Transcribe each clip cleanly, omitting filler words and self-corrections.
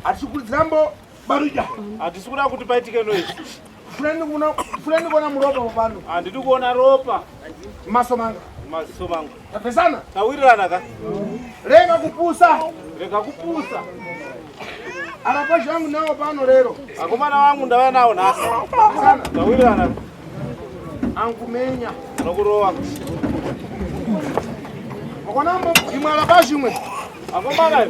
Hatisi kurudzirambo baruja. Hatisi kuda kuti paitike noise. Fulani kuona muropa pano. Handidi kuona ropa. Maso manga. Maziso mangu. Tapesana? Tawirirana ka? Rega kupusa. Rega kupusa. Arapashi vangu nawo pano lero. Akomana vangu ndauya nawo nhasi. Tapesana? Tawirirana. Ankumenya. Anokurova. Mukaona mbo imwe arapashi imwe. Akomana.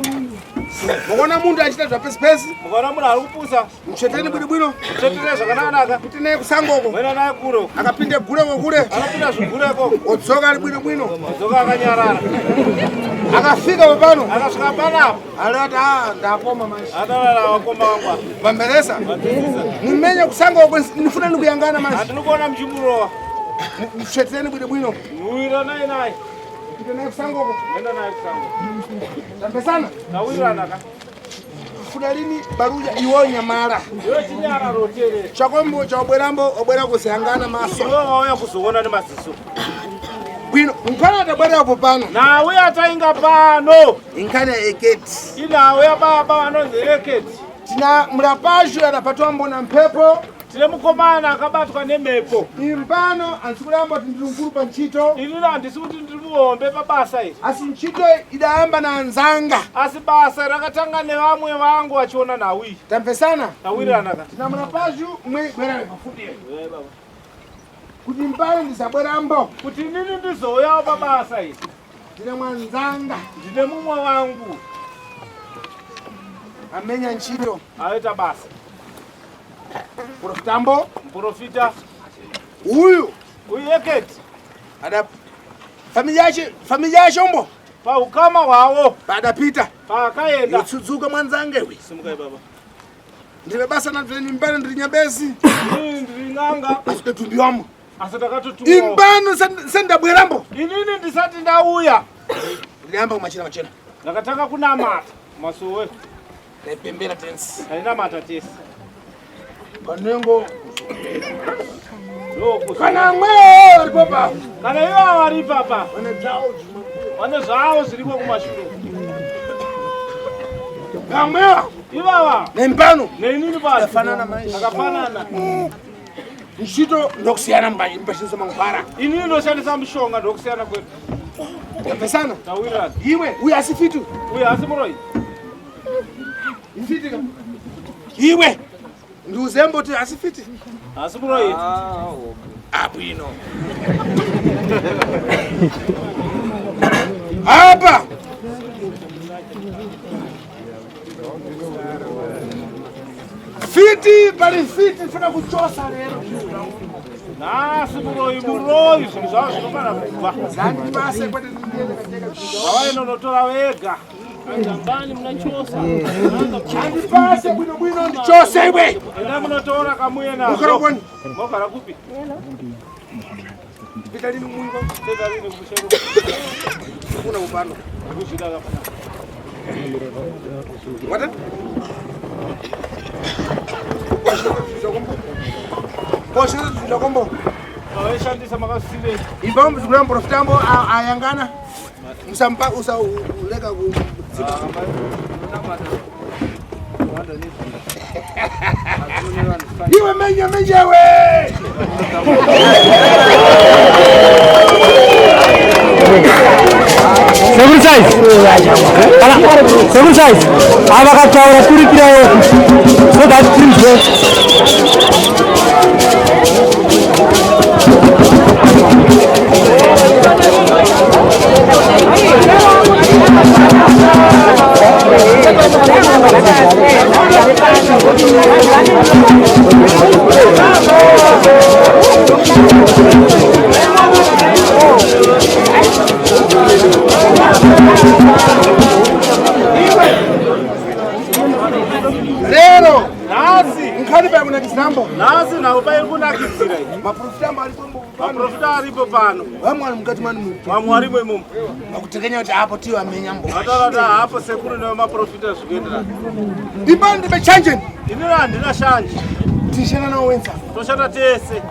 Mukaona mundu achiita zvapesipesi. Mukaona munhu ari kupusa. Mucheteni bwino bwino. Muchetere zvakanaka. Kuti naye kusangoko. Mwena naye kure. Akapinde gureko kure. Akapinda zvigureko. Odzoka ari bwino bwino. Odzoka akanyarara. Akafika pano. Akasvika panapa. Alati ah ndakoma manje. Atarara wakoma wangu. Vamberesa. Mumenye kusangoko ndifuna ndikuyangana manje. Handiri kuona muchimurova. Muchetereni bwino bwino. Muwiranai naye. Kuti naye kusangoko. Mwenda naye kusango. Tapesana. Tawirirana ka. Fuda lini baruja iwo nyamara. Iwe chinyara rotere. Chakombo chaobwerambo obwera kusiyangana maso. Iwe wauya kuzoona nemaziso. Bwino nkana tabwerapo pano. Nawe atainga pano. Inkana eketi. Inawe yababa vanonzi eketi. Tina murapazhu anapatwa mbona mphepo. Tine mukomana akabatwa nemhepo. Impano ansikulamba kuti ndiri mkulu pa ntchito. Inini handisi kuti ndiri muhombe pabasa iri. Asi ntchito idayamba na anzanga. Asi basa rakatanga nevamwe vangu vachiona nhau iyi. Tamvesana? Tawirirana ka. Tina murapazhu mwe bwerani pafupi. Kuti mpano ndisabwerambo. Kuti inini ndizouyawo pabasa iri. Ndine mwanzanga. Ndine mumwe wangu. Amenya ntchito. Aita basa. Profitambo. Muprofita. Uyu. Uyu eketi. Ada familia yache familia yachombo. Paukama hwavo. Padapita. Paakaenda. Yotsudzuka mwanzange we. Simukai baba. Ndine basa na ndiri mbana ndiri nyabesi. Ndiri ndiri n'anga. Asi tumbi wamo. Asi takatotumwa. Imbano sendabwerambo. Inini ndisati ndauya. Ndiyamba kumachena machena. Ndakatanga kunamata masowe. Ndaipembera tensi. Ndainamata tesi. Panengo. Ndokuzo. Kana mwewo aripo pa. Kana ivo vari papa. Vane dzavo Vane zvavo zviriko kumashure. Kamwewa. Ivava. Nembano. Neinini basi. Akafanana manje. Akafanana. Ntchito ndokusiyana mbashandisa mangwara. Inini ndoshandisa mushonga ndokusiyana kwedu. Tapesana. Tawirirana. Iwe uyu asi fitu. Uyu asi muroyi. Ifiti ka. Iwe. Ndiuzembo kuti asi fiti. Asi muroyi. Abwino. Apa. Fiti pali fiti funa kuchosa lero. Nhasi muroyi muroyi zvinhu zvavo zvinofana kubva. Zandipase kwete ndiende kacheka. Vavainonotora vega. Andipase bwino bwino ndichose iwe. Enda munotora kamuye nazvo. Mugara kwani? Mogara kupi? Pita lini mungo? Tenda lini kushero. Kuna kupano. Kuzvida kapana. What? Posha kombo. Vaishandisa makasirei. Ibambo zikula mprofitambo ayangana. Musampa usa uleka ku. Iwe menya menyewe. Sekuru size. Kana sekuru size. Avakataura turikirawo so that please. Lero Nhasi. nkhani pa kunakizirambo. Nhasi nhau pairi kunakidzira iyi. Maprofitambo aripo mbo. Maprofita aripo pano. Vamwe vari mukati mani mu. Vamwe varimo imomo. Vakutekenya kuti apo tiyo amenya mbo. Vataura kuti hapo sekuru nevamaprofita zvikuenderana. Imbani ndibe chanjeni. Inini handina shanje. Tishana nawo wenza. Toshanda tese.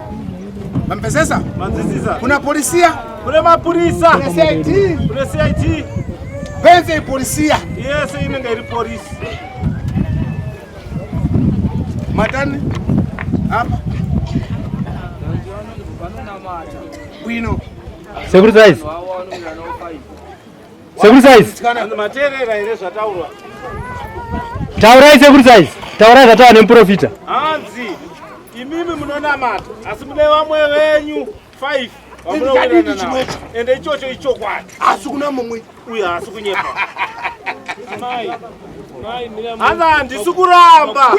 Mampesesa? Manzwisisa. Kuna polisia, Kune mapurisa. kuna CID. Kune CID. Benze ipolisia. Yese inenge iri polisi. Matani apa bwino. Sekuru size. Sekuru size. Mateerera here zvataurwa? Taurai sekuru size. Taurai zvataura nemuprofita. Hanzi imimi munonamata asi mune vamwe venyu 5 Ndikadini chimwecho? Ende ichocho ichokwadi. Asi kuna mumwe uyu haasi kunyepa. Hanzi handisi kuramba.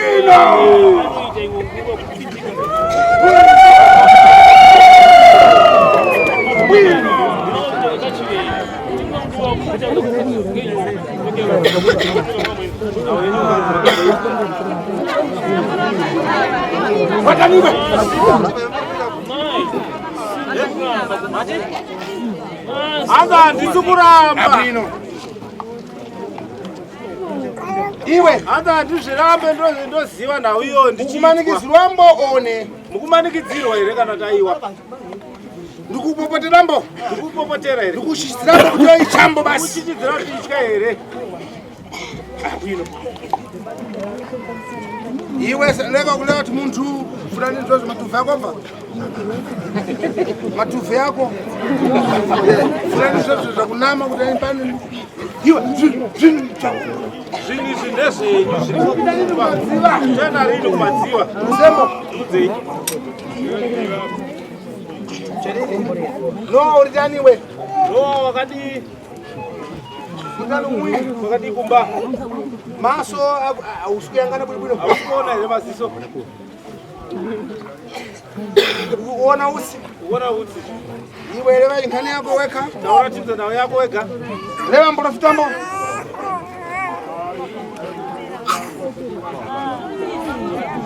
Wataniwe. Hanzi handisi kuramba. Abwino. Iwe Hanzi handizvirambe ndoziva nhau iyo ndichiitwa. Mukumanikidzirwambo one. Mukumanikidzirwa here kana taiwa? Ndikupopoterambo. Ndikupopotera here? Ndikushichidzirambo kuti ichambo basi. Kuchichidzira kuti itya here? Iwe leka kuleka kuti munthu fulani ndizozo matuvu yako bva. Matuvu yako. Fulani ndizozo zvakunama kuti pano. Iwe zvinhu zvinhu chako. Zvinhu izvi ndezvenyu zviri kumadziva. Tena rini kumadziva? Musembo. Udzei. No uri tani iwe? Noa wakadii? Mutani umwe. Wakadii kumba? Maso usikuyangana bwino bwino. Hausi kuona here maziso? Uona usi. Uona utsi. Iwe reva nkhani yako weka. Taura tidze nhau yako wega. Reva mprofitambo.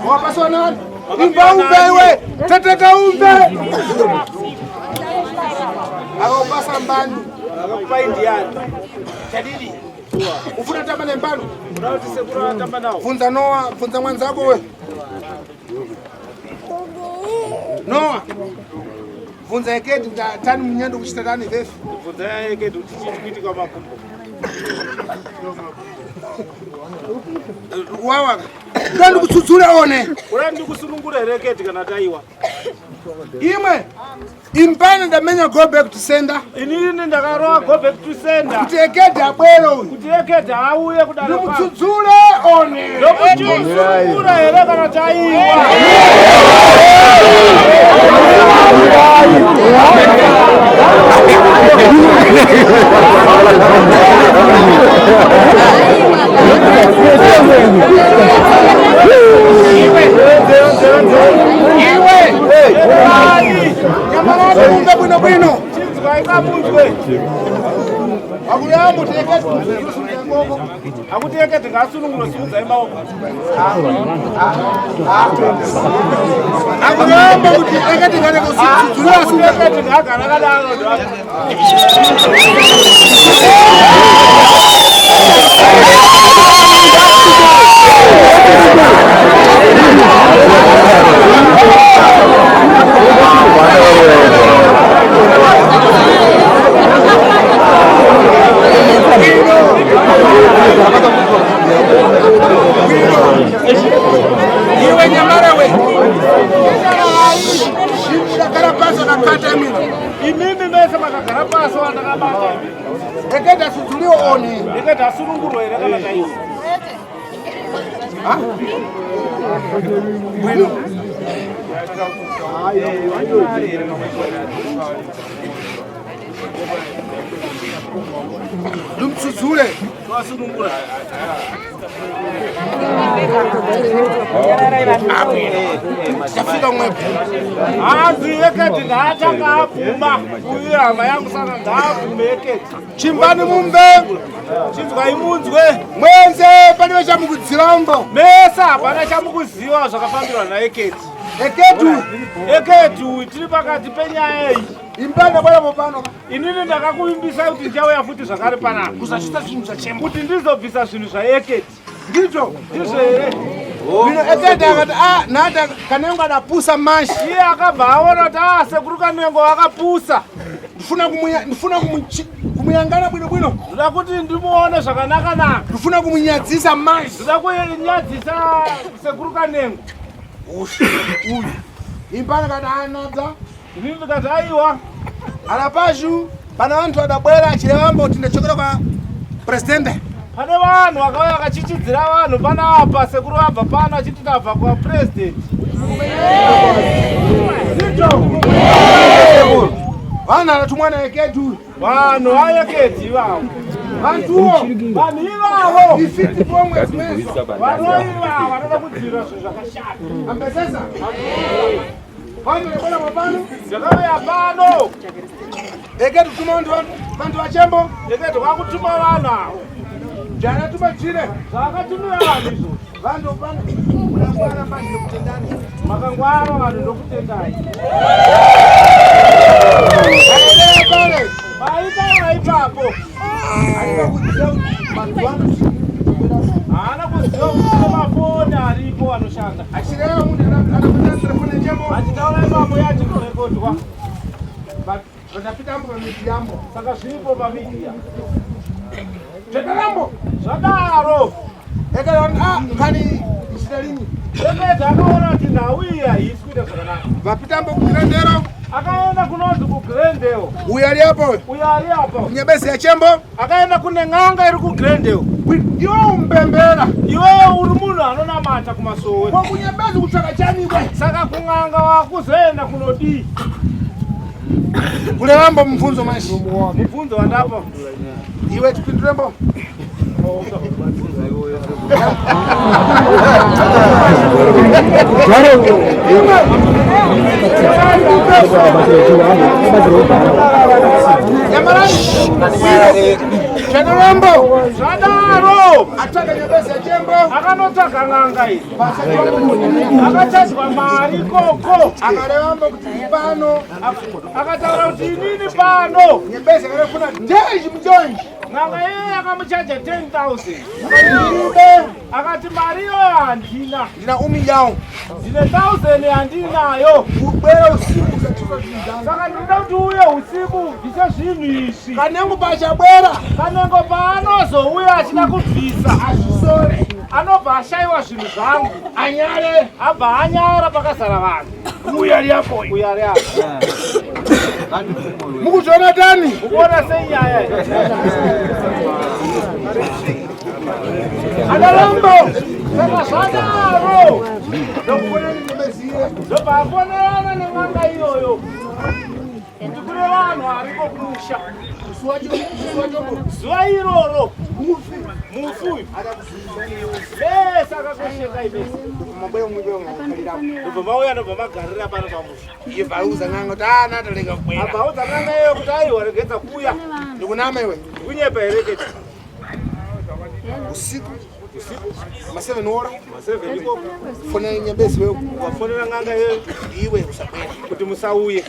Wapaswa nani? Imba umbe iwe. Teteka umbe. Akapasa mbani. Akakupai ndiani? Chadidi. Ufuna tamba nembano? Unoda kuti sekuru atamba nawo? Bvunza Noah, bvunza mwanzako we. Noah. Bvunza Ekedi kuti tani munyando kuchita tani vefi. Bvunza Ekedi kuti chii chikuitika makumbo. Wawaka. Ndondi kutsutsura one. Unoda ndikusunungura here Ekedi kana taiwa? Imwe. Impano ndamenya go back to sender. Inini ndakarova go back to sender. Kuti Ekedi abwere uyu. Kuti Ekedi auye kudare kwangu. Ndimutsutsure one. Ndokuti usunungura here kana taiwa? Iwe. Nyamarati umve bwino bwino. Chinzwai kamunzwe. Akuyambo kuti Ekedi kumutsutsura ngoko. Akuti Ekedi ngaasunungurwe simudzai maoko. Akuyambo kuti Ekedi ngane kutsutsura Akuti Ekedi ngaagara akadaro. Iwe nyamara we. Shimudakara pasi akakata imini. Imimi mese makagara pasi wandakabata imi. Ekedi asutsuliwe one. Ekedi asunungurwe here kana taiwa? Bwino. Ndimtsutsule. Wasunungura. Tafika mwepo. Hanzi Ekedi ngaatanga abvuma. Uyu hama yangu saka ngaabvume Ekedi. Chimbani mumbe. Chinzwai munzwe. Mwenze palibe chamukudzirambo. Mese hapana chamukuziva zvakafambirwa naEkedi. Ekedi. Ekedi uyu tiri pakati penyaya iyi. Imbana bwana popano. Inini ndakakuvimbisai kuti ndichauya futi zvakare panapa. Kusachita zvinhu zvachemba. Kuti ndizobvisa zvinhu zvaEkedi. Ndizvo. Ndizvo here? Bwino Ekedi akati ah nada Kanengo adapusa mashi. Iye akabva aona kuti ah sekuru Kanengo vakapusa. Ndifuna kumuya ndifuna kumuyangana bwino bwino. Ndoda kuti ndimuone zvakanaka naka. Ndifuna kumunyadzisa mashi. Ndoda kunyadzisa sekuru Kanengo. Uyu impana kana anadza. Inini ndikati aiwa. Alapazhu pana vantu vadabwera achirevambo kuti ndachokera kwa presidente. Pane vanhu vakauya vakachichidzira vanhu panapa, sekuru vabva pano achiti tabva kwa president. Vanhu anatumwa naye kedu. Vanhu vayekedhi ivavo. Vantuwo. Vanhu ivavo. Ifiti pomwe zimwezo. Vanhu ivavo vanoda kudzira zvinhu zvakashata. Ambesesa. Vanhu vanokwenda mapano. Zvakauya pano. Ekedu tuma vantu vantu vachembo. Ekedu kwakutuma vanhu avo. Jana tuma chire. Zvakatumira vanhu izvo. Vantu pano. Munangwara manje kutendani. Makangwara vanhu ndokutendai. Aendeya pale. Paitaura ipapo. Haana kuziva kuti vantu vano. Haana kuziva kuti mafoni aripo anoshanda. Achireva munhu anopinda telefoni chembo. Achitaura ipapo yachikurekodwa. Vatapita ambo pamiti yambo. Saka zviripo pamidia. Zvakarambo. Zvadaro. Ekera ah kani ichita lini. Ekedi akaona kuti nhau iyi haisi kuita zvakanaka. Vapita ambo kuGrendero. Akaenda kunonzi kuGrendale. Uyo ari apo. Uyo ari apo. Kunyebezi yachembo. Akaenda kune n'anga iri kuGrendale. Iwe umbembera. Iwe uri munhu anonamata kumasowe. Kwa kunyebezi kutsvaka chani iwe. Saka kun'anga wakuzoenda kunodii? Kulevambo mubvunzo mashi. Mubvunzo wandapa. Iwe tipindurembo. Chanorombo. Zvadaro. Atsvaka nyebezi yachembo. Akanotsvaga n'anga iyi. Akachajwa mari ikoko. Akarevambo kuti pano. Akataura kuti inini pano. Nyebezi yakarefuna deji mujonji. N'anga iye yakamuchaja 10,000. Akati Akati mari iyoyo handina. ndina umi yawo. Ndine 1,000 yandinayo. Ubwere usiku usatiza zvinhu zvangu. Saka ndinoda kuti uye usiku ubvise zvinhu izvi. Kanengo pachabwera. Kanengo paanozouya achida kubvisa. Azvisore. Anobva ashayiwa zvinhu zvangu. Anyare. Abva anyara pakazara vanhu. Uyo ari apo. Uyo ari apo. Mukuzoona tani? Mukuona sei nyaya iyi? Adarambo. Saka zvadaro. Ndokufonera nebeziye. Ndobva afonerana nen'anga iyoyo. Kuti kune vanhu variko kumusha. Zuva iroro. Mufi uyu. Vese akakosheka ivese. Ndobva mauya ndobva magarira pano pamusha. Iye bauza n'anga kuti ana taleka kubwera. Abauza n'anga iyoyo kuti aiwa regedza kuuya. Ndikunama iwe. Ndikunyepa here keti? Usiku. Usiku. Ma7 ora. Ma7 ikoko. Fonera nyebezi wewe. Ukafonera n'anga iyoyo Iwe usabwera. kuti musauye.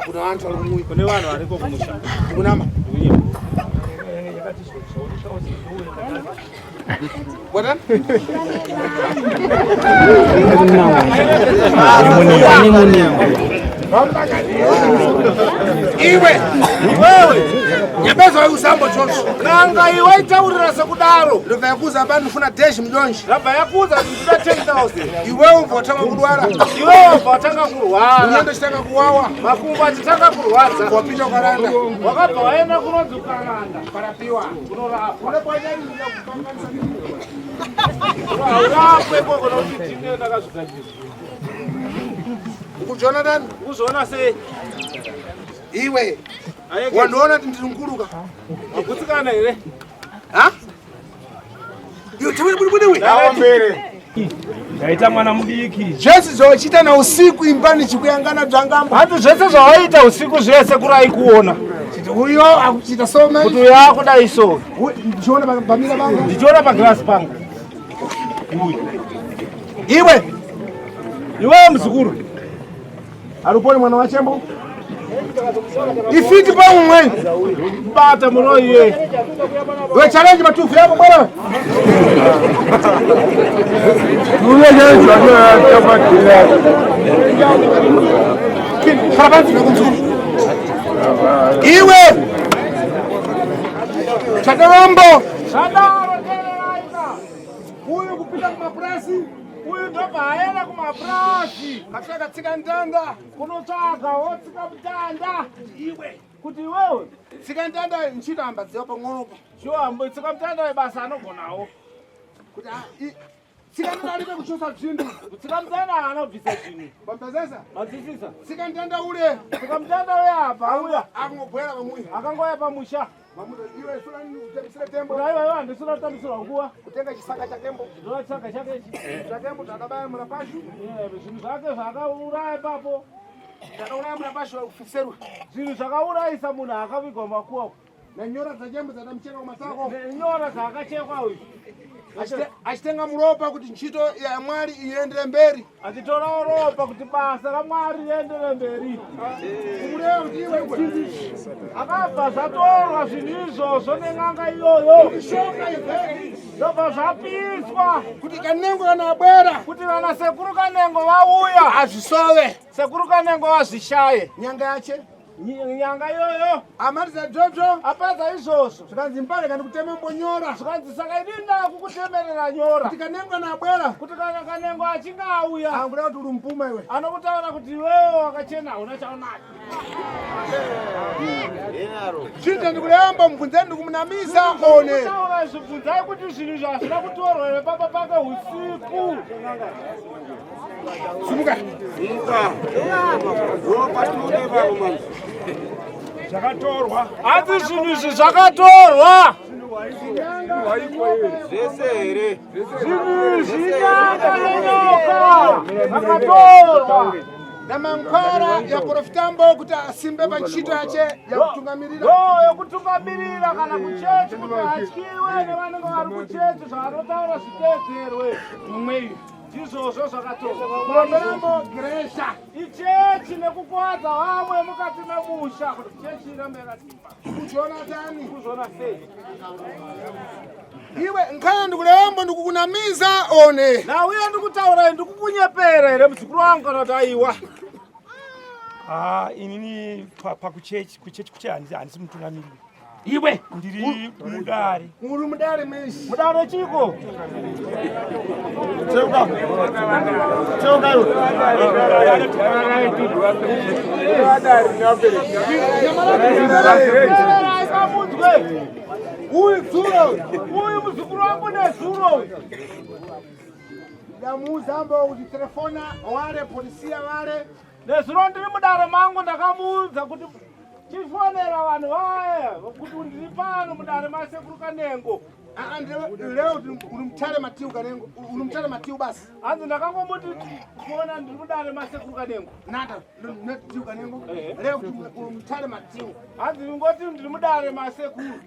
Kuna vantu vari kumuya. Kune vanhu variko kumusha. Ndikunama. Ndikunyepa. Bwana? Iwe. Iwewe. Nyebezi wewe usambo chonso. N'anga iyi waitaurira sekudaro. Ndobva yakuza pano ndifuna deshi mudonji. Rabva yakuza kuti ndinoda 10,000. Iwewe ubva watanga kudwara. Iwewe ubva watanga kurwara. Munyendo chitanga kuwawa. Makumbo achitanga kurwadza. Wapinda ukaranda. Wakabva waenda kunonzi ukaranda. Parapiwa. Unorapwa. Haurapwe ikoko nokuti tine ndakazvigadzira. Ukuzoona tani? Ukuzoona sei? Iwe. Ayeke. Wandiona kuti ndiri mukuluka. Wagutsikana here? Ha? Iwe tiwe budi budi we. Ndaita mwana mudiki. Zvese zvawachiita na usiku imbani chikuyangana dzangambo. Hanzi zvese zvawaita usiku zvese kurai kuona. Chiti uyo akuchiita so Kuti manje. uyo akudai so. Ndichiona pamira pangu. Ndichiona pagirasi pangu. Iwe. Iwewe muzukuru. Aruponi mwana wachembo. Ifiti pamwe. Bata muroyi iye. Iwe challenge matufu yako bwana. Iwe. Chakarombo. Zvadaro teereraika. Uyu kupinda kumapurasi. Uyu ndobva aenda kumapurazi. Katsvaka tsika ndanda. Kunotsvaga wotsika mutanda. Iwe. Kuti iwewe. Tsika ndanda nchitamba dziwa pang'onopo. Shuwa tsika mutanda webasa anogonawo. Kuti tsika ndanda alibe kuchosa zvinhu. Tsika mutanda anobvisa zvinhu. Bambezesa. Mazwisisa. Tsika ndanda ule. Tsika mutanda uya apa uya. Akungobwera pamuya. Akangouya pamusha. Mamuto iwe sura utambisira tembo. Kuti aiwa iwe handisina kutambisirwa nguva. Kutenga chisaka chakembo. Ndoda chisaka chake ichi. Chakembo takabaya murapashu. Zvinhu zvake zvakauraya ipapo. Takauraya murapashu wakufiserwa. Zvinhu zvakaurayisa munhu akavigwa makuwa. Nenyora dzachembo dzatamucheka kumasako. Nenyora dzaakachekwa uyu. Achitenga muropa kuti ntchito ya Mwari iendere mberi. Achitorawo ropa kuti basa raMwari riendere mberi. Kumureva kuti iwe iwe. Akabva zvatorwa zvinhu izvozvo nen'anga iyoyo. Mishonga ibve. Zvobva zvapiswa. Kuti Kanengo kana abwera. Kuti vana sekuru Kanengo vauya. Azvisove. Sekuru Kanengo vazvishaye. Nyanga yache. Nyanga iyoyo. Amaliza dzvodzvo. Apedza izvozvo. Zvikanzi mbare kana kutema mbonyora. Zvikanzi saka inini ndakukutemerera nyora. Kuti Kanengo kana abwera. Kuti kana Kanengo achinge auya. Anguda kuti uri mupuma iwe. Anokutaura kuti iwewe wakachena hauna chaunacho. Zvinhu ndikuramba mubvunzeni ndikumunamisa one. Kutaura izvi bvunzai kuti zvinhu izvi hazvina kutorwa here pamba pake usiku. Sumuka. Zvakatorwa. Hanzi zvinhu izvi zvakatorwa. Zvese here? Zvinhu izvi inyanga nenyoka zvakatorwa. Namankwara yaprofitambo kuti asimbe pantchito yache yakutungamirira. Ndo yokutungamirira kana kuchechi kuti atyiwe nevanenge vari kuchechi zvaanotaura zviteedzerwe. Mumweyu. Ndizvozvo zvakatorwa. Kuromberambo gresha. Ichechi nekukwadza vamwe mukati memusha kuti chechi irambe yakasimba. Kuzviona tani. Kuzviona sei? Iwe nkhaya ndikulembo ndikukunamiza one. Nauye ndikutaura ndikukunyepera here muzukuru wangu kana kuti aiwa? Ah, inini pakuchechi kuchechi kuche handisi mutungamiriri. Iwe ndiri mudare. Uri mudare meshi. Mudare chiko? Cheuka. Cheuka iwe. Uyu zuro uyu muzukuru wangu nezuro ndamuudza ambo kuti telefona wale polisia wale. Nezuro ndiri mudare mangu ndakamuudza kuti chifonera vanhu vaya kuti ndiri pano mudare masekuru Kanengo. Leo uri mutare Matiu Kanengo, uri mutare Matiu basi. Hanzi ndakangomuti fona ndiri mudare masekuru Kanengo. Nata Matiu Kanengo. Leo uri mutare Matiu. Hanzi ngoti ndiri mudare masekuru.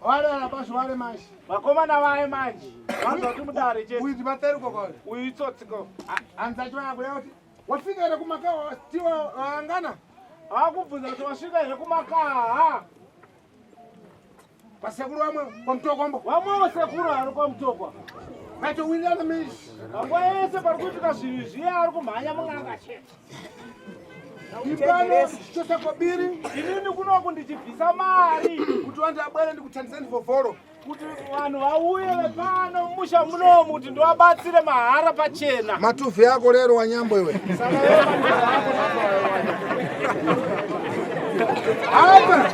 Wale alabashi wale manje. Vakomana vaye manje. Vanzi kuti mudare chete. Uyu ndibateri kokole. Uyu itsotsiko. Hanzi achivaya kuleo kuti wafika here kumakawa tiwa waangana. Vakubvunza kuti wasvika here kumakaha. Kwasekuru vamwe kwaMutokombo. Vamwewo sekuru ari kwaMutokwa. Vaitowirirana mishi. Panguva yese pari kuitika zvinhu zviya ari kumhanya mun'anga chete. Ipano ndichichosa kobiri. Inini kunoku ndichibvisa mari. Kuti vanhu abwere ndikuthandiseni vhovhoro. Kuti vanhu vauye vepano mumusha munomu kuti ndivabatsire mahara pachena. Matufi yako lero wanyambo iwe. Saka iwe matufi ako Apa.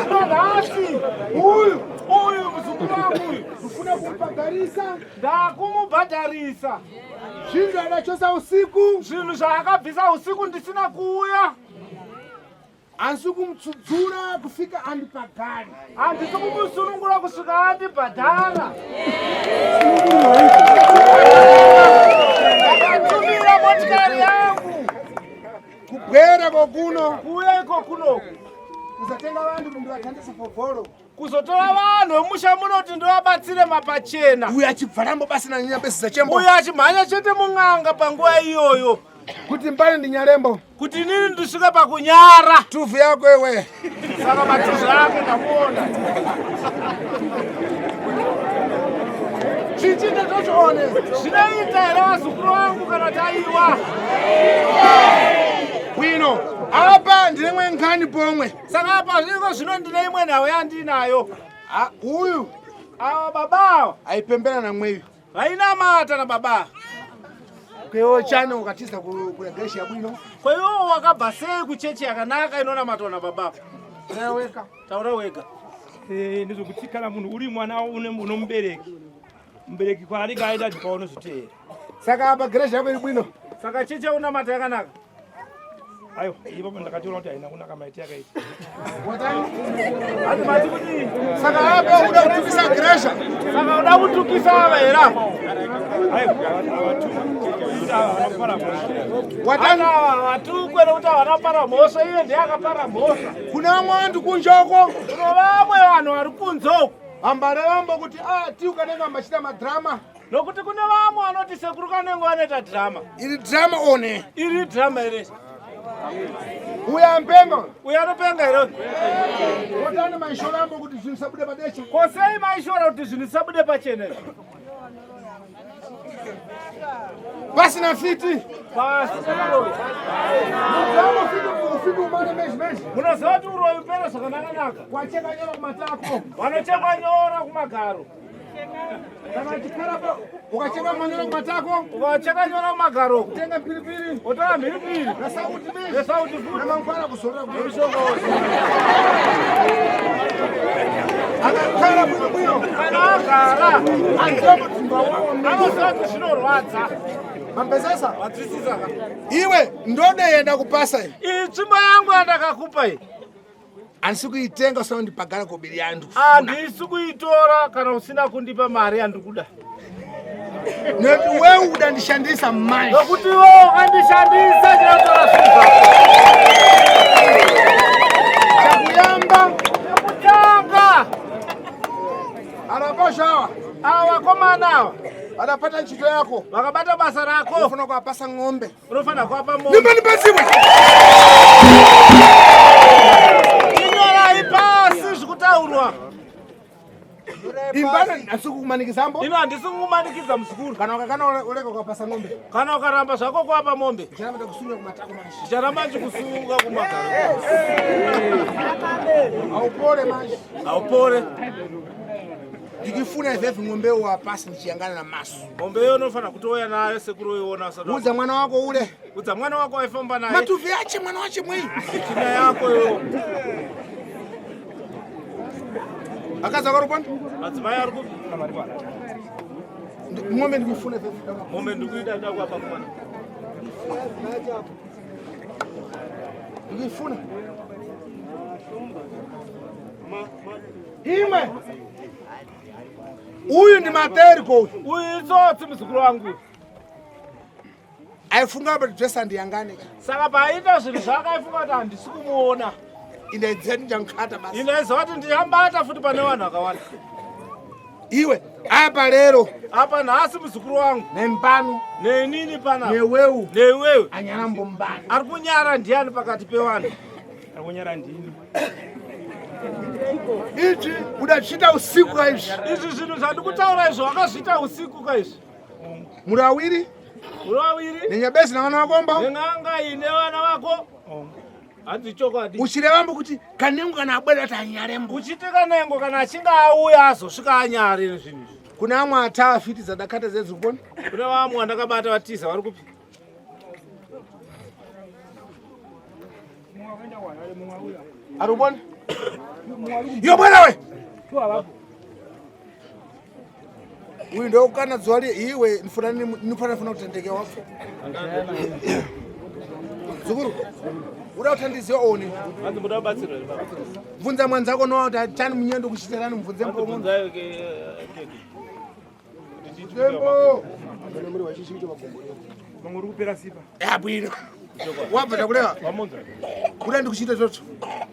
Saka nhasi uyu uyu muzukuru wangu uyu ufuna kumubhadharisa. Ndakumubhadharisa. Zvinhu adachosa usiku. Zvinhu zvaakabvisa usiku ndisina kuuya. Handisi kumutsudzura kusvika andibhadhare. Handisi kumusunungura kusvika andibhadhara. Ndakatumira motikari yangu kubwera kokuno kuuya iko kuno kuzotenga vantu kuti ndivathandise fovhoro kuzotora vanhu vemusha muno kuti ndivabatsire mapachena. Uyo achibvarambo pasina nyambesi dzachembo. Uyo achimhanya chete mun'anga panguva iyoyo. Kuti mbane ndinyalembo. Kuti inini ndisvike pakunyara. Tuvu yako iwe. Saka matuzu ake ndamuona. Zvichiita tochione. Zvinoita here vazukuru vangu kana taiwa? Bwino. Apa ndine mwe nkhani pomwe. Saka apa zviriko zvino ndine imwe nhau yandinayo. Uyu. Ava baba ava. Aipembera namweyu. Vainamata nababa. Kwewo chani ukatiza kuregeshi yabwino. Ko iwewo wakabva sei kuchechi yakanaka inonamatwa nababa? Taura wega. Taura wega. Eh, ndezvekuti kana munhu uri mwana unomubereki mubereki kwaanenge aenda ndipo unozviteera. Saka apa gereshi yako iri bwino. Saka chechi yaunamata yakanaka? Aiwa, ipapo ndakatoona kuti haina kunaka maiti yakaita. Handi mati kuti Saka apa uda kutukisa geresha. Saka uda kutukisa ava here apa? Aiwa, havatuki. Ava havana kupara mhosva. Watani Ava vatukwe nekuti havana kupara mhosva, iye ndiye akapara mhosva. Kuna vamwe vantu kunze uko. Kuno vamwe vanhu vari kunze uko. Ambare vambo kuti ah ti ukanenge ambachita madrama. Nokuti kune vamwe vanoti sekuru kanenge vanoita drama. Iri drama one. Iri drama here? Uya mpengo. Uya anopenga here? Wotani maishora ambo kuti zvinhu zvisabude padecha. Ko sei maishora kuti zvinhu zvisabude pachena? Pasina fiti. Pasina uroyi. Mudzamo fiti ufiti umane meshi meshi. Munoziva kuti uroyi upere zvakanaka-naka. Wacheka nyora kumatako. Vanochekwa nyora kumagaro. Kana chikara pa ukacheka manyoro kumatako. Ukacheka nyora kumagaro. Kutenga mhiripiri. Wotora mhiripiri. Nesauti meshi. Nesauti futi. Namangwana kuzorora Nemishonga wose. Akakara bwino bwino. Kana agara. Anoziva Anoziva kuti zvinorwadza. Mambezesa. Wanzwisisa ka? Iwe ndode yenda kupasa iyi. Iyi tsvimbo yangu yandakakupa iyi. Handisi kuitenga usina kundipagara kobiri yandu. Handisi kuitora kana usina kundipa mari yandikuda. Nekuti wewe udandishandisa manje. Nokuti iwe wakandishandisa ndinotora zvinhu zvako. Chakuyamba. Chekutanga. Arapashawa. Ava vakomana ava. Vanapata ntchito yako. Vakabata basa rako. Unofanira kuwapasa ng'ombe. Unofanira kuwapa mombe. Nyumba nipatsiwe. Inyorai pasi zvikutaurwa. Imbana handisi kukumanikidza ambo. Ino handisi kukumanikidza muzukuru. Kana ukakana urega ukapasa ng'ombe. Kana ukaramba zvako kuwapa mombe. Ndicharamba ndakusunga kumatako manje. Ndicharamba ndikusunga kumagaro. Haupore manje. Haupore. Ndikifuna izvezvi ng'ombe wapasi ndichiyangana namaso. Ng'ombe iyo unofanira kutouya nayo sekuru uiona usati. Udza mwana wako ule. Udza mwana wako waifamba naye. Matuvi ache mwana wache mwei. Tsvina yako iyo. Akaza karupani? Madzimai ari kupi? Ng'ombe ndikifuna izvezvi. Ng'ombe ndikuida nda kuapa mwana. Ndikifuna. Imwe. Uyu ndi Materiko uyu. Uyu itsotsi muzukuru wangu. Aifunga kuti zvese handiyangane. Saka paaiita zvinhu zvake aifunga kuti handisi kumuona. Indaiziva kuti ndichamukata basi. Indaiziva kuti ndichambata futi pane vanhu vakawanda. Iwe apa lero. Apa nhasi muzukuru wangu. Nembano. Nenini panapa. Newewu. Newewe. Anyarambo mbano. Ari kunyara ndiani pakati pevanhu? Ari kunyara ndini. Izvi udazviita usiku ka izvi. Izvi zvinhu zvandikutaura izvi wakazviita usiku ka izvi. Muri awiri? Muri awiri? Nenyabezi navana vako mba? Nen'anga iyi nevana vako? Hanzi chokwadi. Uchireva kuti kanengo kana abwera kuti anyarembo. Uchiti kanengo kana achinge auya azosvika anyare zvinhu izvi. Kune amwe ataa fiti dzadakata dzedzikupona? Kune vamwe vandakabata vatiza vari kupi? Ari kubona? Yo bwana we. Uyu ndokana zuva riye iwe ndifuna ndifuna ndifuna kutendeke wapfa. Zukuru. Uda kutandiziwa oni. Hanzi muda kubatsirwa here baba? Bvunza mwanzako nowa kuti atani munyendo kuchitirani mubvunze Hanzi mbomo. bvunzai keke. Tembo. Mamwe uri kupera sipa. Yabwino. Wabva takureva. Wamunzwa. Kuda ndikuchiita chocho.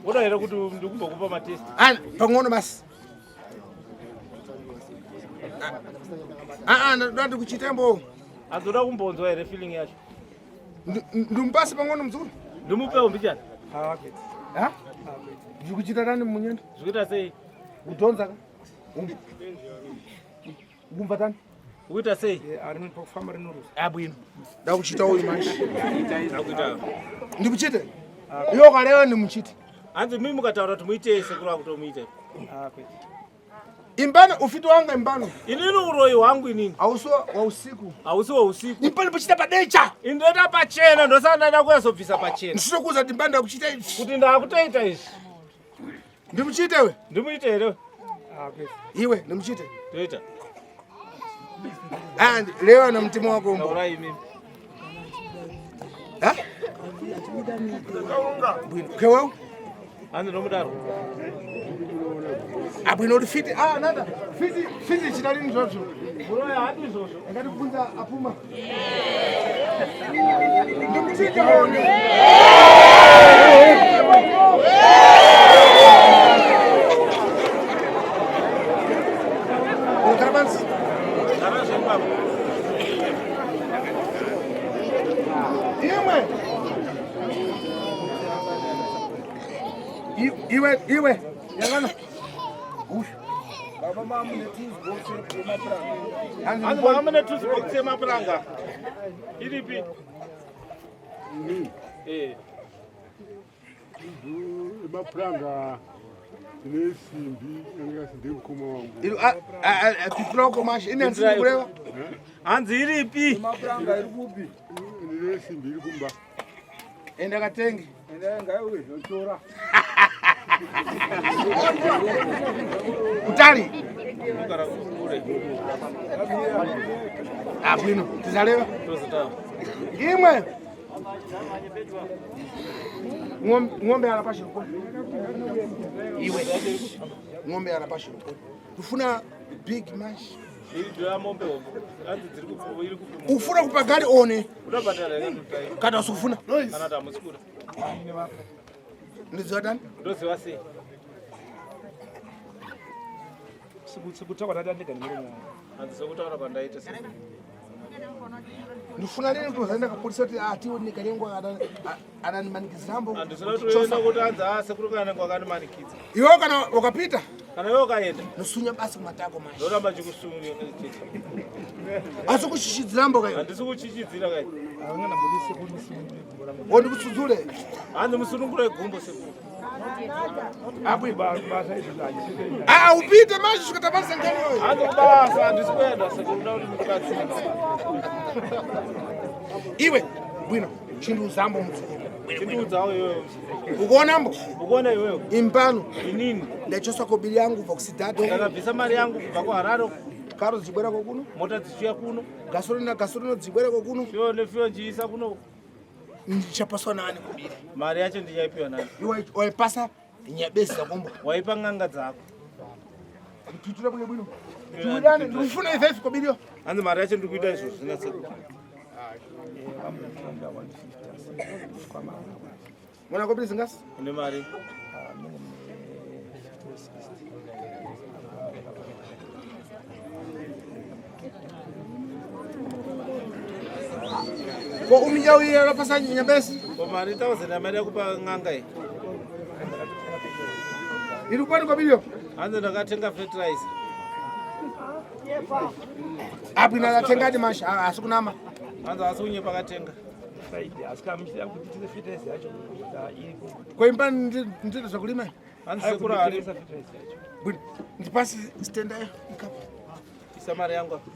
Uda here kuti ndikumbokupa matest? Ah, pang'ono basi. Ah, ah, ndoda ndikuchiita mbo. Hanzi uda kumbonzwa here feeling yacho? Ndimupase pang'ono muzukuru. Ndimupewo mbichana. Ah, kwete. Ha? Ndikuchiita nani munyendo? Zvikuita sei? Kudhonza ka? Kumva tani? Ukuita sei? Eh, pakufamba rinorusa. Abwino. Ndakuchita uyu manje. Ndakuita. Ndikuchite. Iyo kalewa ndimuchite. Hanzi mimi mukataura kuti muitei sekuru akutomuita. Ah, kwete. Imbano ufiti wanga imbano. Inini uroyi hwangu inini. Hausi wa usiku. Hausi wa usiku. Imbano pochita padecha. Indoita pachena ndosaka ndaida kuyazobvisa pachena. Ndinokuudza kuti imbano ndakuchita izvi. Kuti ndakutoita izvi. Ndimuchiite we. Ndimuite here? Ah, Iwe ndimuchiite. Toita. Ah, lewa na mtimo wako umbo. Taurai imimi. Ha? Bwino. Kewo? Hanzi ndomudaro. Abwino kuti fiti. Ah, nanda. Fiti, fiti chitali ndizvozvo. Muroyi haadi izvozvo. Ndakatibvunza apuma. Ndimuchiite one. Unogara pansi. Gara zvepapo. Imwe. Iwe, iwe. Yangana. Uyu. Baba Hanzi mama mune toothbox yemapuranga. Iripi? Eh. Mapuranga ine simbi yanga yakasinde mukoma wangu. Iri pipira uko mashe. Ine handisi kureva. Hanzi iripi? Mapuranga iri kupi? Ine simbi iri kumba. Enda katenge. Enda ngaiwe yotora. Kutali. Unogara kure. Ah, bwino. Tizaleva. Tozotaura. Imwe. Ng'ombe anapasha uko. Iwe. Ng'ombe anapasha uko. Kufuna big mash. Iri dhoya mombe hombo. Hanzi dziri kupfuwa iri kupfuwa. Ufuna kupagali one Unobhadhara here kana kuti kana usufuna. kana kuti hamusi kuda. Ndiziva tani? Ndoziva sei? Sekutaura ndada ndega nemuromo wangu. Hanzi sekutaura kwandaita sei? Ndifuna lini kuzoenda kapolisa kuti atiwo nikalengwa ananimanikizambo. Handisina kutoenda kuti hanzi ah sekuru kana kwakandimanikidza. Iwe kana ukapita Kana iwe ukaenda nosunya basi kumatako mashi. ndoramba chikusunga chete. Asi kuchichidzirambo kayo. Handisi kuchichidzira kai. Wondi kutsudzule. Hanzi musunungure gumbo sekuru. Ah, upite mashi shukatabalisa ngani wewe. Hanzi kubasa handisi kuenda sekuru nda kuti ndikubatsire. Iwe bwino chindiuzambo mdzukuru. Chindiudzawo iwewe. Ukuonambo Ukuona iwewe impano inini ndachosa kobiri yangu kubva kusidhadho ndakabvisa mari yangu kubva kuHarare karo dzibwerako kuno mota dzichiuya kuno gasorina gasorino dzibwerako kuno fiyo nefiyo nchiisa kuno ndichapaswa nani kobiri mari yacho ndichaipiwa nani iwe waipasa nyabezi zakombo waipa n'anga dzako nditutura bwino bwino tiwirane ndikufuna ife kobiriyo hanzi mari yacho ndiri kuita izvozvo zvina sekuru mwana kobiri zingasi une mari ko umija uye alapasa nyabesi ko mari 1000 yamari yakupa n'anga iyi iri kupani kobiriyo hanzi ndakatenga fertilizer apo ina atengati masha asi kunama hanzi asi kunyepa akatenga Friday asi kana muchida kuti tise fertilizer yacho iripo. koimba ndito zvakulima hanzi sekuru hari Tengesa fertilizer yacho. bwino ndipasi stendayo ikapa isa mari yangu apa.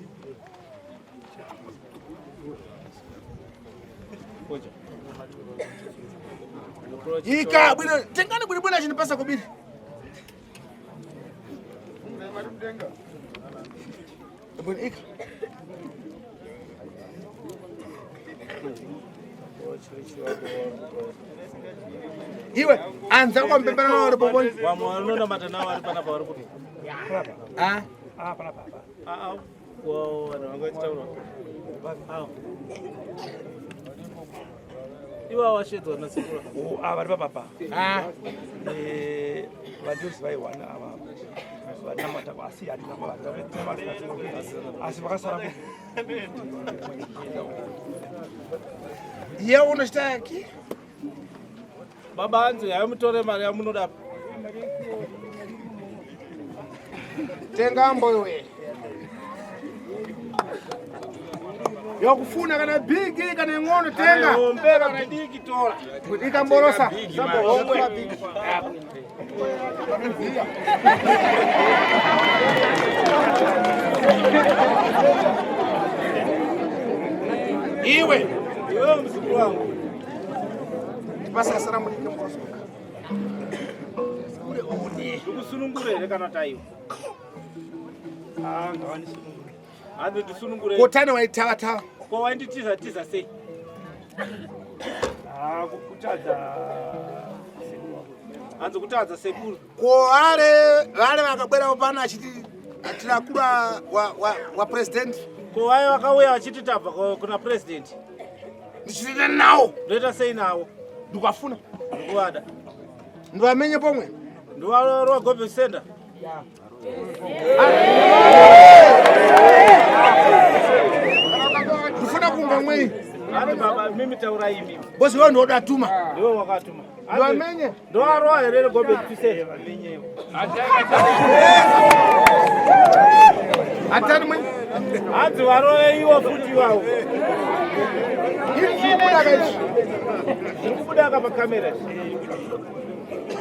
Koja. ika bwino tengani bwino bwino achindipasa kobiri bwino ika iwe anza kwambembana nawo uri poponi Vamwe vanonamata navo vari panapa vari kuti ah Ah panapa apa. Ah, ah, wow, vanhu vanga vachitaura Awo. Ivava vashedzwa nasekuru Oh, ah vari papapa. ah Eh vandozi vaiwana ava vanamata asi handina asi vakasara ku iye unochitaki baba hanzi hayi mutore mari yamunoda apa. tengambo iwe yokufuna kana bigi kana ing'ono tenga Hombe kana diki tora ikamborosa sambo homwe. Iwe. Iwe muzukuru wangu. Pasasara munike mbosoka. Ndikusunungure here kana taiwa? Ah, ngavanisunungure. Hanzi ndisunungure. Kotani waitava tava. Ko wainditiza tiza sei? Ah, kutadza. Hanzi kutadza sekuru. Ko vale vale vakabwerawo pano achiti atirakura wa, wa, wa president. Ko vaye vakauya vachiti tabva kuna president. Ndichitenda nawo. Ndoita sei nawo? Ndikafuna. Ndikuvada. Ndivamenye pomwe. Ndivarova gobe sender. Ndifuna kunga mwei. Hanzi baba mimi taurai imimi. Bosi wewe ndio udatuma. Ndiwe wakatuma. Ndivamenye. Ndovarova here gobe sender. Atani mwe. Hanzi varove iwo futi iwawo. Iri zvikubuda kaizvi. Zviri kubuda ka pakamera.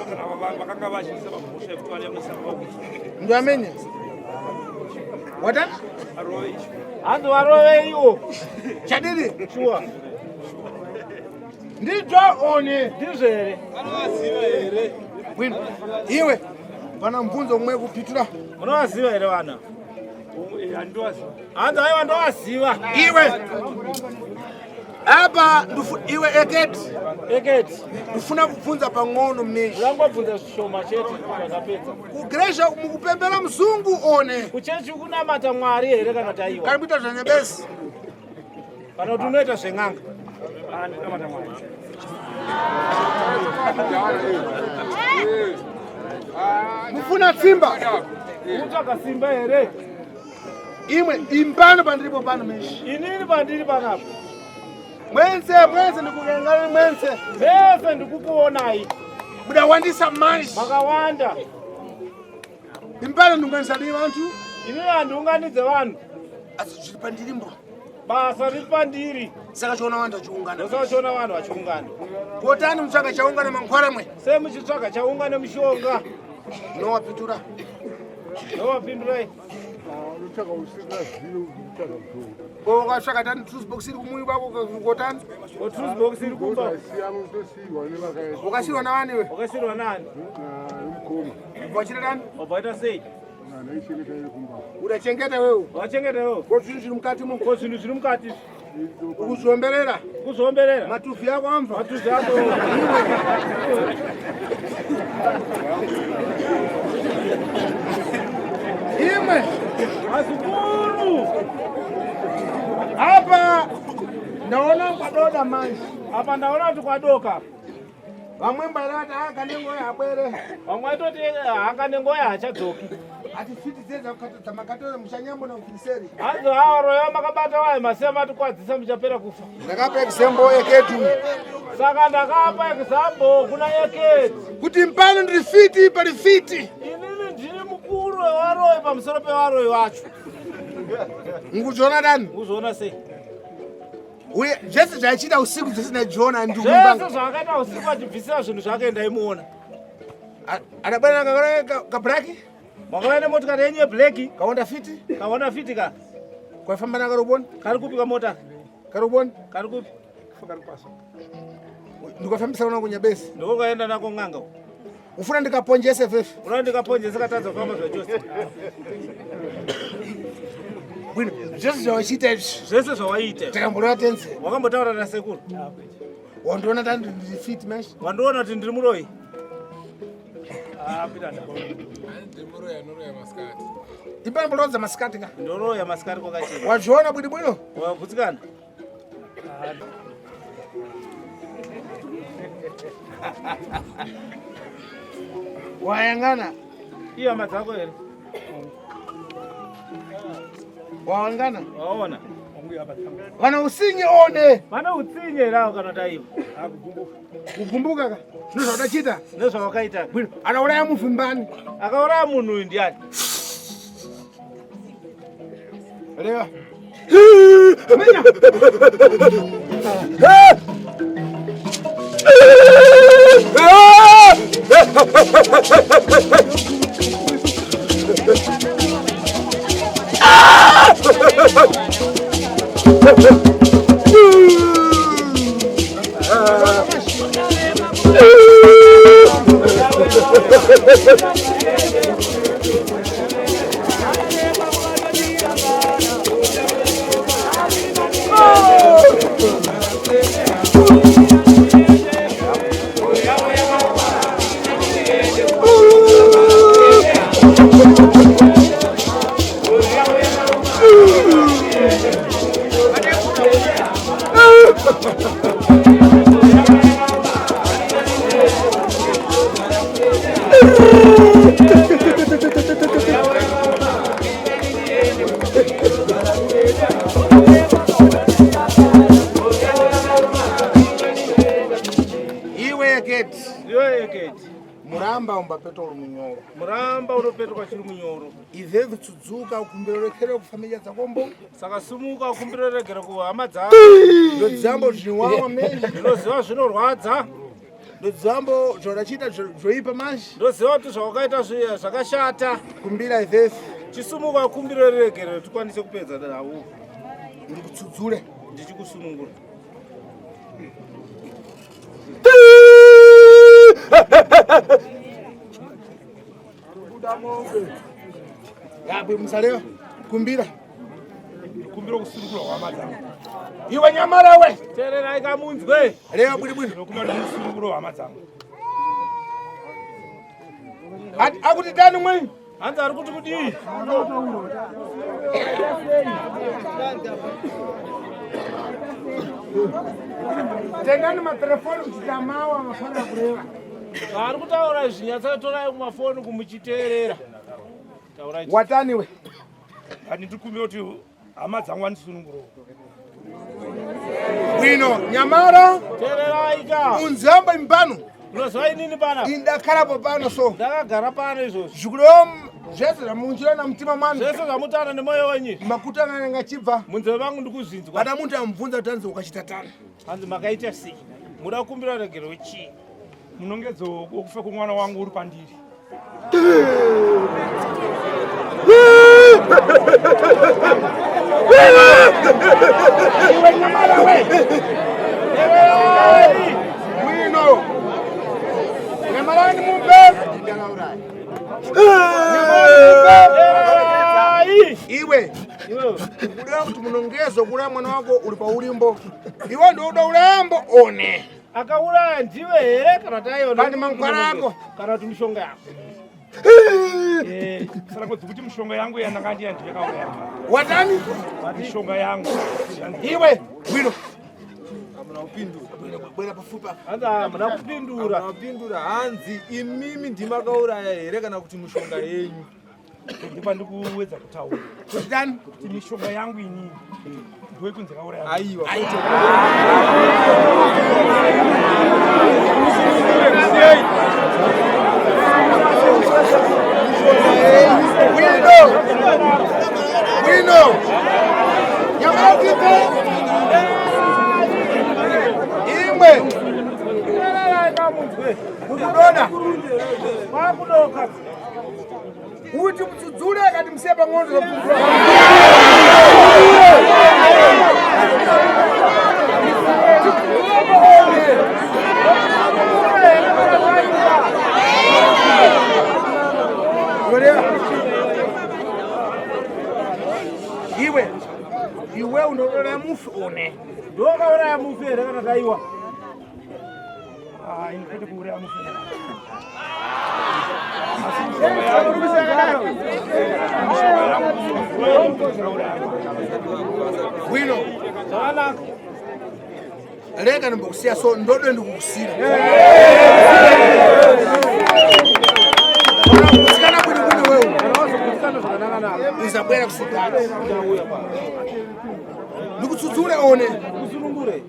Kana vakanga vazhinjisa pamhosva yekuti vane musaka Ndivamenye. Watani? arove icho. Hanzi varove iwo. Chadidi. Shuwa. Ndidzo one. Ndizvo here? Bwino. Iwe. Pana mubvunzo umwe kupitura. Munovaziva here vana? Handiwaziva. Hanzi aiwa ndovaziva. Iwe. Apa iwe eketi. Eketi. Ndifuna kubvunza pang'ono mneshi. Urangobvunza zvishoma chete zvakapedza. Kugresha mukupembera muzungu one. Kuchechi kunamata Mwari here kana taiwa? Kana kuita zvanyebesi. Kana kuti unoita zven'anga? Ah, ndinamata Mwari. Mufuna tsimba. Kutsvaga simba here? Imwe impano pandiripo pano meshi. Inini pandiri panapa. Mwense mwense ndikukengani mwense. Mese ndikukuonai. Mudawandisa manje. Makawanda. Impano ndunganisa dii vantu? Inini handiunganidze vanhu. Asi zviri pandirimbo. Basa riri pandiri. Saka chiona vanhu vachiungana. Ndosaka chiona vanhu vachiungana. Potani mutsvaga chaungana mangwara mwe. Sei muchitsvaga chaungana mushonga? Nowapindura. Nowapindurai. Unotsvaga usingazivi kutsvaga mushonga. Ko ukatsvaga tani truth box iri kumuyi kwako kotani? Ko truth box iri kumba. Ukasiyana utosiyiwa nevakaenda. Ukasiyirwa navani iwe? Wakasiyirwa nani? Nemukoma. Wachira tani? Wabva waita sei? Ndaichengeta iri kumba. Udachengeta wewe. Wachengeta wewe. Ko zvinhu zviri mukati mo? Ko zvinhu zviri mukati? Ukuzviomberera. Kuzviomberera. Matuvi ako amva. Matuvi ako. Imwe. Mazukuru. Apa ndaona kwadoda manje. Apa ndaona kuti kwadoka. Vamwe mbarati akanengoya abwere. Vamwe vaitoti akanengoya hachadzoki. Ati fiti dzedza dzamakatore muchanyambo na mfiriseri. Hanzi hawaroya makabata wayo masiya matikwadzisa muchapera kufa. Ndakapa example yeketu. Saka ndakapa example kuna yeketi. Kuti mpano ndiri fiti pali fiti. Inini ndini mukuru wevaroyi pamusoro pevaroyi vacho. Mukuziona dani? Mukuziona sei? Uye zvese zvaichiita usiku zvese ndaijiona ndikumbanga. Zvese zvaakaita usiku achibvisira zvinhu zvake ndaimuona. Adabana kabraki? Makauya nemotikari yenyu yebleki? Kaonda fiti? Kaonda fiti ka? Kwaifamba nakaroboni? Kari kupi kamota? Karoboni? Kari kupi? Kari pasi. Ndikafambisa kuna kunyabesi. Ndikokaenda nako n'anga. Ufuna ndikaponjese fefe. Unoda ndikaponjese katadza kufamba zvachose. Bwino, zvese zvawachiita izvi. Zvese zvawaiita. Takamborora tenzi. Wakambotaura nasekuru? Wandiona tani ndiri fit mesh. Wandiona kuti ndiri muroyi. Ah, pita ndakona. Ipana mbolodza masikati ka. Ndoroya masikati kwakachena. Wazviona bwino bwino? Wagutsikana. Wayangana. Iyo hama dzako here? Wawangana. Waona. Vana usinye one. Vana utsinye here avo kana taiva? Kugumbuka ka. Zvino zvawakachiita? Nezvawakaita. Bwino, akauraya muvimbani. Akauraya munhu uyu ndiani? Reva. Menya. Iwe gate. Iwe gate. Muramba umbapetwa uri munyoro. Muramba unopetwa chiri munyoro. Izvezvi tsudzuka ukumbiro rekere kufamilia dzakombo. Saka sumuka ukumbiro regere kuhama dzako. Ndodzambo zvinowawa manje. Ndinoziva zvinorwadza. Ndodzambo zvaurachita zvoipa manje. Ndoziva kuti zvawakaita zvakashata. Kumbira izvezvi. Chisumuka ukumbiro regere tikwanise kupedza nhau. Ndikutsudzure. Ndichikusunungura. Yabwe musalewa. Kumbira. Kumbira kusunungura hama dzangu. Iwe nyamara we. Teererai kamunzwe. Lewa bwini bwini. Ndinokumbira kuti musunungure hama dzangu. Akuti tani mwe? Hanzi ari kuti kudii? Tengani materefoni kuchitamawa mafanira kureva. Zvaari kutaura izvi nyatsotorai kumafoni kumuchiteerera. Taurai. Watani we. Ani ndikumbira kuti hama dzangu vandisunungurewo. Bwino nyamara. Teererai ka. Unzamba impano. Unoziva inini pana? Indakarapo pano so. Ndakagara pano izvozvi. Zvikureva zvese zvamunjira namutima mwanu. Zvese zvamutaura nemwoyo wenyu. Makuta anenge achibva. Munzeve vangu ndikuzvinzwa. Vada muntu amubvunza kuti hanzi ukachita tani. Hanzi makaita sei? Muda kukumbira regero chii? Munongedzo wokufa kwemwana wangu uri pandiri. Iwe nyamara we. Bwino. Nyamarani mumbe. Iwe. Kuda kuti munongezo kuuraya mwana wako uri paulimbo. Iwe ndiwe uda ulambo one. Akauraya ndiwe here kana taiwa? Pani mangwana ako. Kana kuti mishonga yako. Saka kuti mishonga yangu yandanga ndiya ndiyo yakauraya. Watani? Mishonga yangu. Iwe, bwino. Bwera pafupi apa. Hanzi hamuna kupindura. Hamuna kupindura hanzi imimi ndimakauraya here kana kuti mishonga yenyu? Ndipa ndikuwedza kutaura. Kuti tani? Kuti mishonga yangu inini ndoikunzi yakauraya. Aiwa. Bwino. Bwino. Nyamara tipe. Imwe. Kukudoda. Kwakudoka. Kuti mutsudzule akati musiye pang'ono zokudula. Iwe, iwe unouraya mufi one. Ndokauraya mufi here kana taiwa? Ah, ini kwete kuuraya mufi. Bwino. Zvakanaka. Rega ndimbokusiya so ndode ndikukusira. Kusikana bwino bwino wewe. Uzabwera kusikana. Ndikutsudzule one. Kusunungure.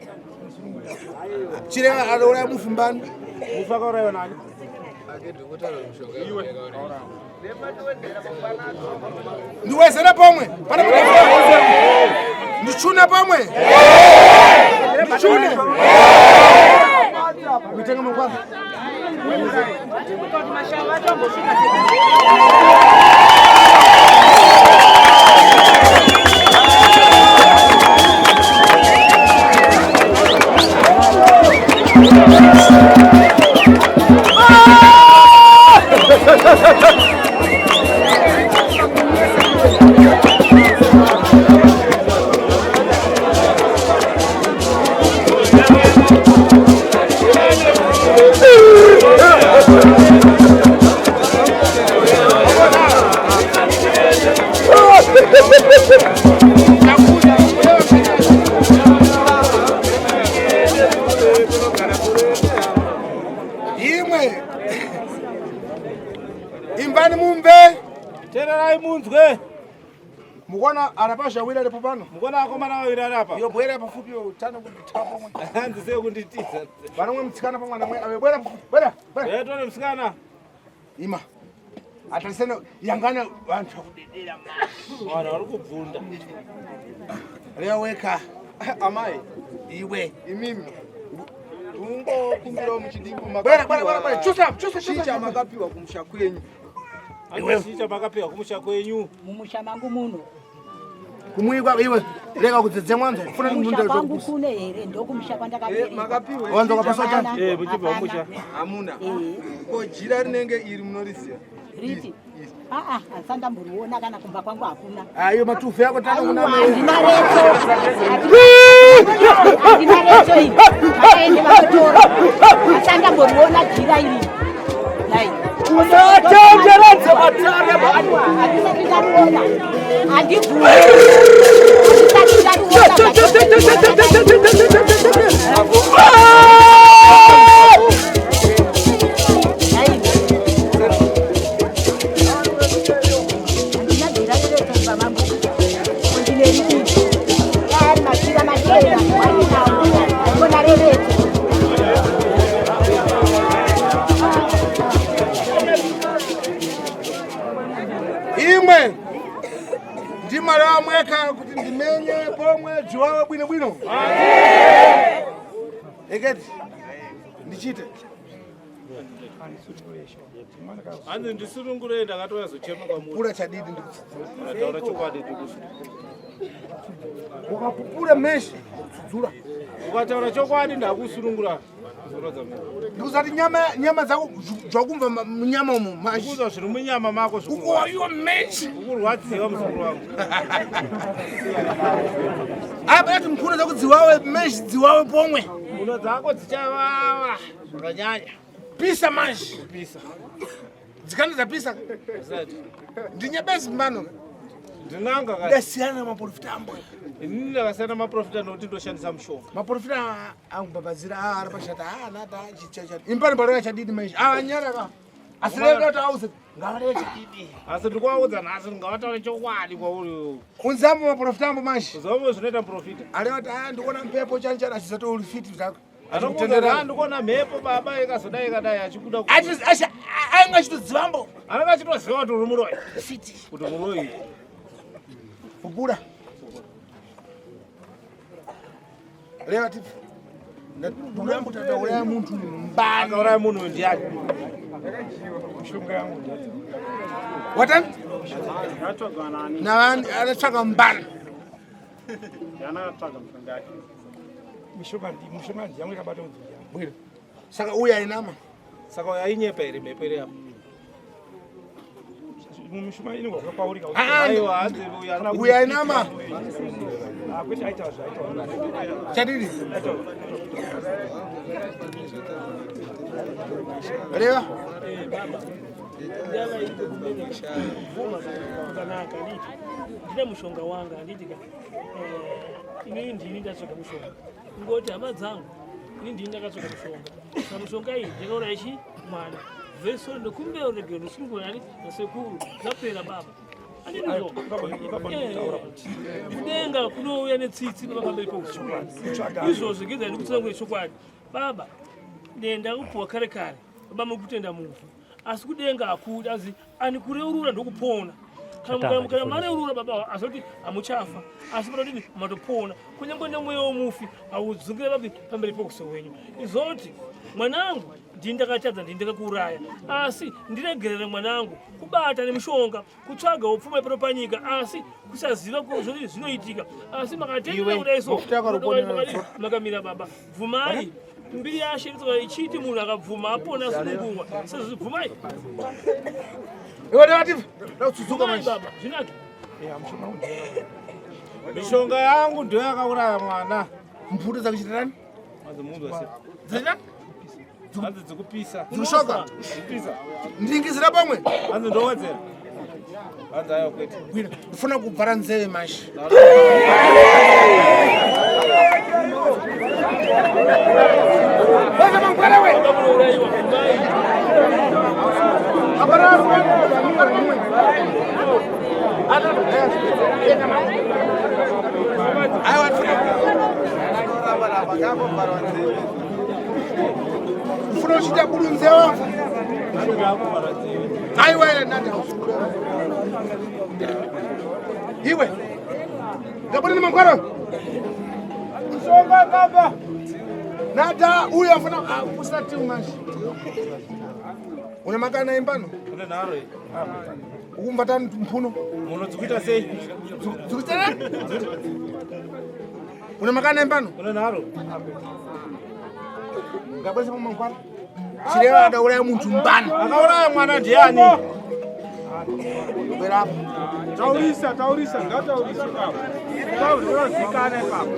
Chireva akauraya mufi mbani. Mufi akaurayiwa nani? Ndiwezera pomwe. Pana Ndichuna pomwe. Ndichune. Mitenga mangwana. munzwe. Mukuona arapasha wira aripo pano. Mukuona akomana vaviri ari apa. Iyo bwera pafupi iyo tano kuti tapo mwe. Hanzi sei kunditiza. Vanomwe mutsikana pamwana mwe ave bwera bwera bwera. Eh tone musikana. Ima. Atarisana yangana vantu vakudedera. Vanhu vari kubvunda. Leo weka. Amai, Iwe. imimi ungokumbirawo muchidimbu Bwera bwera bwera bwera. Chusa chusa chii chusa. chamakapiwa kumusha kwenyu? Iwe chicha makapiwa kumusha kwenyu. Mumusha mangu muno. Kumwikwa iwe. Rega kudzidze mwanzo. Funa Kumusha ndunda kwangu kune here ndokumusha Eh, kwandakaberekwa. makapiwa Wanzo chii kapaswa Hapana, Eh, muchibva hapana. kumusha. Hamuna. Eh, Ko jira rinenge iri munoriziva? riti aa handisati ndamboriona kana kumba kwangu hakuna. Ah, iyo matufu yako tano Aiwa, kuna handina retso. Handina retso ini. Vakaende vakatora. Handisati ndamboriona jira iri. Dai. Usatenderedze matare. Aiwa, handisati ndariona. Handibvumi. Handisati ndariona. Imwe ndimalawa mweka kuti ndimenye pomwe dziwawe bwino bwino eketi ndichite Hanzi ndisunungurei ndakatouya zochema kwamuri. pura chadidi ndikutsudzura Taura chokwadi ndikusunungura. ukapupura meshe kutsudzura Ukataura chokwadi ndakusunungura. Zorodza mene. ndikuzati nyama nyama dzako zvakumva munyama umu mashi Kuza zviri munyama mako zvikurwadza. ukuwayiwa meshe Ukurwadziwa muzukuru wangu. apa yati mkhuna dzako dziwawe meshe dziwawe pomwe Mhuno dzako dzichavava zvakanyanya. pisa mashi Kupisa. dzikani dzapisa Usati. ndinyebezi mbano Ndinanga kani. ndasiyana namaprofita ambo Inini ndakasiyana maprofita nokuti ndoshandisa mushonga. maprofita angubhabhadzira ari pashata anata chichachati impano pareva chadidi maizvi anyara ka asi rega kuti auze ngavareve chadidi Asi ndikuvaudza nhasi ngavataure chokwadi kwauri. unzambo maprofita ambo maizvi Uzambo zvinoita muprofita. areva kuti a ndikuona mpepo chani chani achizati uri fiti zvako Anokuudza kuti ndikuona mhepo baba ikazodai ikadai achikuda ku- ainge achitodzivambo Anenge achitoziva kuti uri muroyi. fiti Kuti muroyi. kupura reva tipi ndambotauraya muntu mbani Akauraya munhu uyu ndiani? watani navani anatsvaka mbani Mishonga ndiyangu yakabata kunzi yangu. bwira saka uyu ainama Saka uyu ainyepa here mhepo iri apa? Mishonga inenge zvakapaurika. Aiwa hanzi uyu ana uyu ainama Ah, kwete aita zvaita. chadidi reva zvakanaka handiti ndine mushonga wanga handiti ka inini ndini ndatsvaga mushonga ngoti hama dzangu ini ndini ndakatsvaga mushonga saka mushonga iyi ndakauraya chi mwana vesori ndokumbera uregero ndosungura nani nasekuru zvapera baba kudenga kunouya netsitsi baba pamberi peuchokwadi izvozvo ngeza ndikutsanangure chokwadi baba denda kupuwa kare kare baba muri kutenda muvhu asi kudenga hakudi azi ani kureurura ndokupona kana mareurura baba azoti hamuchafa asi panodini matopona kunyange nemweya womufi haudzungire babi pamberi peuso hwenyu izoti mwanangu ndini ndakatadza ndini ndakakuuraya asi ndiregerere mwanangu kubata nemushonga kutsvaga upfuma pano panyika asi kusaziva zvoti zvinoitika asi makatendera kudai so makamira baba bvumai mbiri yashe inotsvaka ichiti munhu akabvuma apona asunungurwa sezvo bvumai iwe reva tipi ndakutsudzuka bvumai manje baba zvinake Mishonga yangu ndiyo yakauraya mwana. mputo dzakuchitirani Hanzi munzwa sei? dzachita Hanzi dzikupisa. dzikushoka Dzikupisa. ndingizira pamwe Hanzi ndowedzera. Hanzi aiwa kwete. bwira ndifuna kubvara nzeve manje Basa mangwara we. baba munourayiwa bvumai Apara mangwara. Ufuna uchita bulunze wafu. Aiwa ile nanda. Iwe. Ngabona ni mangwaro. Mshonga kamba. Nada uyu afuna usati umashi. Una makana imbano? Une nharo iyi. Ukumva tani mphuno. Muno dzikuita sei? Dzikuita? Una makana imbano? Une nharo. Ngabwesa mangwaro. Chireva adauraya muntu mbano. Akauraya mwana ndiani? Bwera apa. Taurisa, taurisa, ngataurisa ipapo. Taurisa zikana ipapo.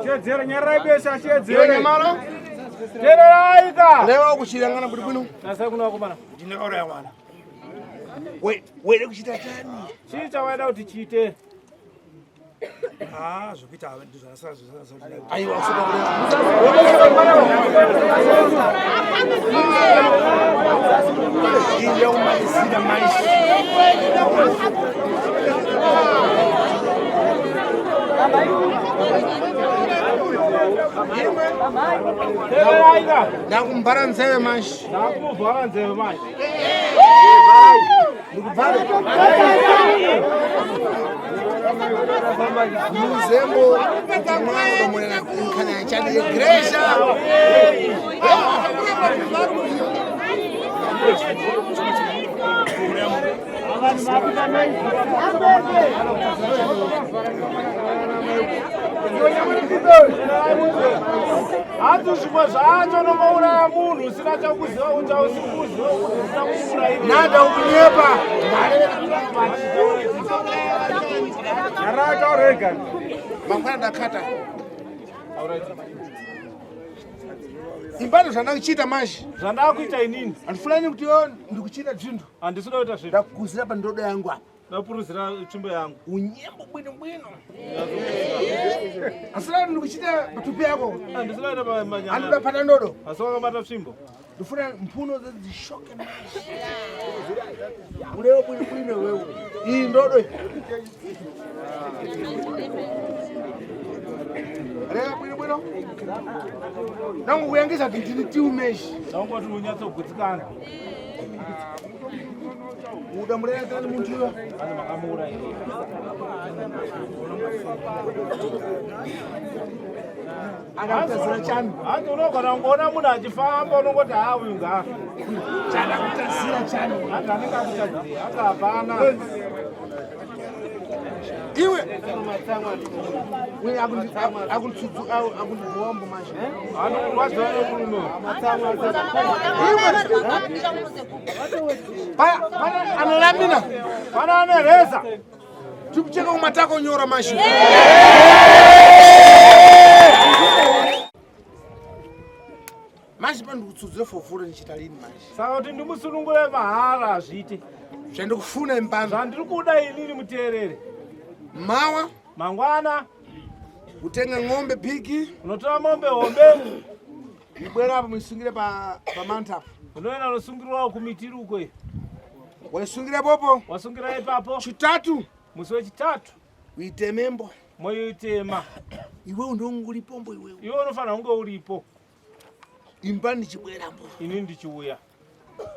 Chiedzere, nyararai besa, Iwe chiedzere. nyamala. Teererai ka. Lewa kuchirangana buri bwino. Nasai kuna vakomana. Ndinakauraya mwana. We wede kuchita chani. Chii chawaida kuti chiite? Ah, zvokuita ndizvo zvasara. Aiwa usoda kureva. Ile umalizira maisha. Teererai ka. Ndakumbara nzeve manje. Ndakumuvhara nzeve manje. Ndikubvare. Muzembo mwana nkhana chani igreja. Hanzi zvimwe zvacho unongouraya munhu usina chakuziva kuti hausi kuziva kuti usina kumuurayira. Nada ukunyepa. Nyararai taurega. Mangwana ndakata. Imbano zvandakuchita manje. Zvandakuita inini. Handifulani kuti yo ndikuchita zvinhu. Handisida kuita zvinhu. Ndakuzira pandodo yangu apa. Ndapuruzira tsvimbo yangu. Unyembo bwino bwino. Asina ndikuchita patupi yako. Handisida kuita manyama. Handoda pata ndodo. Asi wakabata tsvimbo. Ndifuna mphuno dzishoke manje. Ulewo bwino bwino wewe. Iyi ndodo iyi. Reva bwino bwino. Nangu kuyangisa kuti ndini tiumeshi. Ndangoti unyatsogutsikana. Uda murera tani muntu uyo. Vanhu makamuurayira. Akakutadzira chani. Hanzi unogona kungoona munhu achifamba unongoti haa uyu ngaafe. Chadakutadzira chani. Hanzi anenge akutadzira. Hanzi hapana. Iwe. Uye akundibombo manje. Anokurwadziwa nemurume uyu. Pana anolamina. Pana ane reza. Tikucheka kumatako nyora manje. Manje pandikutsudzire fofuro ndichita lini manje. Saka kuti ndimusunungure mahara hazviite. Zvandikufuna impano. Zvandiri kuda inini muteerere. Mawa Mangwana utenga ng'ombe piki unotora mombe hombe ibwera apo muisungire pa pamanta apo. unoenda unosungirwawo kumitiri uko iyo. Waisungira popo Wasungira ipapo chitatu musi wechitatu uitemembo. moitema. Iwe ndonguripombo iwewe. Iwe unofanira kunge uripo Imba ndichibwerambo. inini ndichiuya.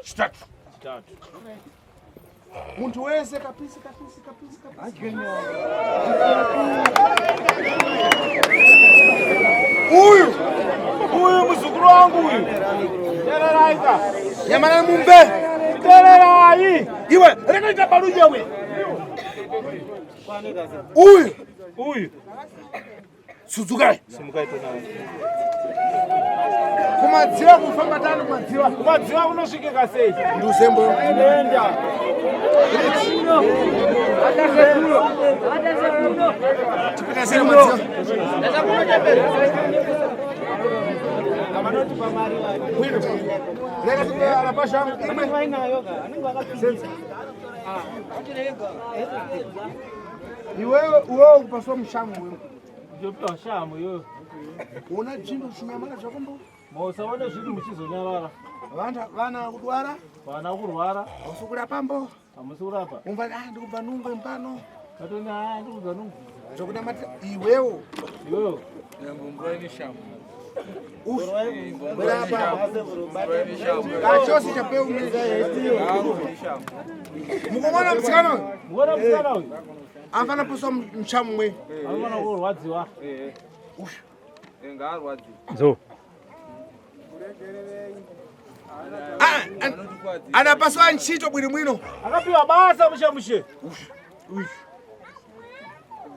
Chitatu. Chitatu. Muntu wese kapisi kapisi kapisi kapisi. Uyu Uyu muzukuru wangu uyu. Teererai ka. nyamana mumbe. Teererai. Iwe rekaita baluja we. Uyu Uyu. sudzukai. Simukai tonawo. Kumadziva kufamba tani kumadziva. Kumadziva kunosvikika sei? Nduzembo. Enda. Tipita sera madziva. Bwino. Reka tipe alapasha imwe. Senza. Iwewe iwewe kupaswa mushango wewe. Ndopiwa shamu iyoyo. Una chindu chinyamala zvakombo. Musaone zvinhu muchizonyarara. Vana vana kudwara, Vana kurwara. usukura pambo. Hamusi kurapa. Umva ah ndikubva nungo impano. Katoni ah ndikubva nungo. Zvokunamatira iwewo. Iwewo. Kachose chapeu mukumona musikana uyu Muona musikana uyu? anofana puswa muchamwe Anofana kurwadziwa. Zo. Anapaswa ntchito bwinobwino. Akapiwa basa mushe mushe.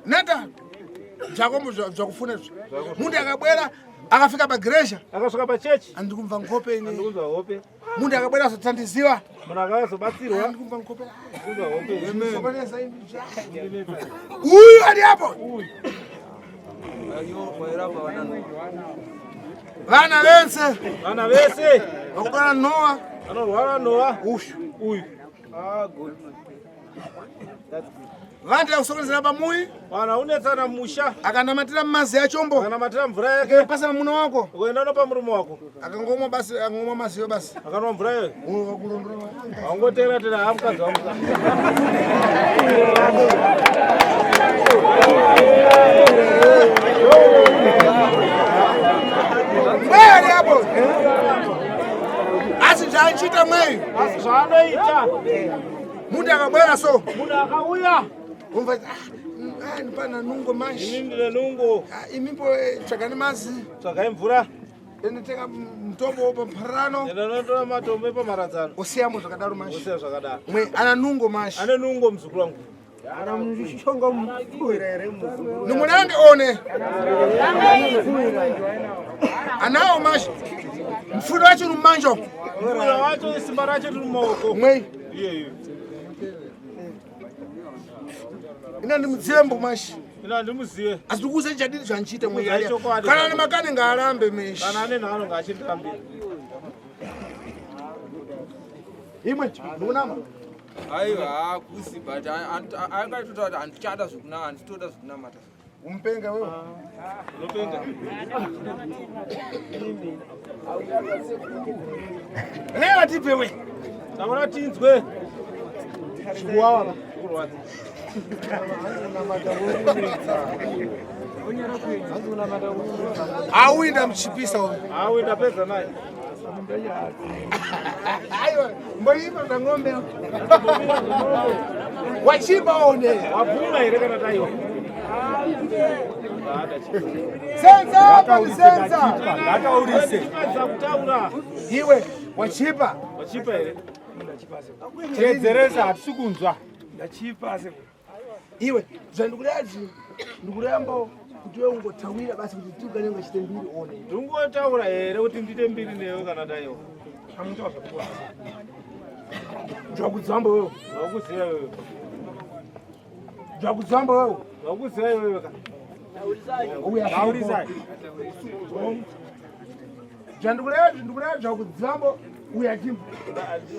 Nata zvakombo zvakufuna izvi. Mundu akabwera akafika pagiresha Akasvika pachechi. andikumva nkhope ine. Andikunzwa hope. Mundu akabwera azotandiziwa Munhu akazobatsirwa. andikumva nkhope. Andikunzwa hope. Sokonesa ini. Uyu ali apo. Vana vense Vana vese vakubara Noa vanorwara Noa. ushu. Uyu. Vantu vakusokonezera pamuyi Vanhu aunetsana musha. akanamatira mumazi achombo Akanamatira mvura yake. pasa mamuna wako Ukaenda unopa murume wako. akangomwa basi akangomwa maziyo basi Akanwa mvura iyoyo. Unokulondora. Wangotera tera ha mukadzi wangu. Mweya ali apo asi zvaachita mweyu Asi zvaanoita. mundu akabwera so Munhu akauya. umva ah, ndipana nungo mashi Ini ndine nungo. Ah, imimbo tsvagani mazi Tsvagai mvura. endotenga mutombo pamparano Enda unotora matombo epamharadzano. osiyamo zvakadaro mashi Osiya zvakadaro. mwe ana nungo mashi Ane nungo muzukuru wangu. nimunange one anawo mashi mfundo wacho uri mumanja umu. Mvura wacho simba racho riri mumaoko. mweyi Iyeyo. ina ndimudzive mashi Ina handimuzive. asi ndikuuze chadini zvandichiita mweyi Kuudzai chokwadi. kana nemakane ngaarambe meshi Kana ane nhano ngaachindirambira. imwe ndikunama Aiwa hakusi but angaitotaura kuti handichada zvekunamata handitoda zvekunamata. umpenga wewe Unopenga. lera tipe we Taura tinzwe. chikuwawa Kurwadza. auinda muchipisa uyu Awe ndapedza naye. aiwa mboipa na ng'ombe wachimba one Wabvuma here kana taiwa? senza apa ni senza Ngataurise. Tipedza kutaura. iwe wachipa Wachipa here? Tedzeresa hatisi kunzwa. Ndachipa sekuru. iwe zvandikurati ndikuramba kuti we ungotawira basi kuti tiuganenge chite mbiri one Ndingotaura here kuti ndite mbiri newe kana taiwa? zvakudzamba wewe Zvakuziva iwewe. zvakudzamba wewe Zvakuziva iwewe ka. Taurisai. zvandikureva ndikureva zvakudzamba uya chimbo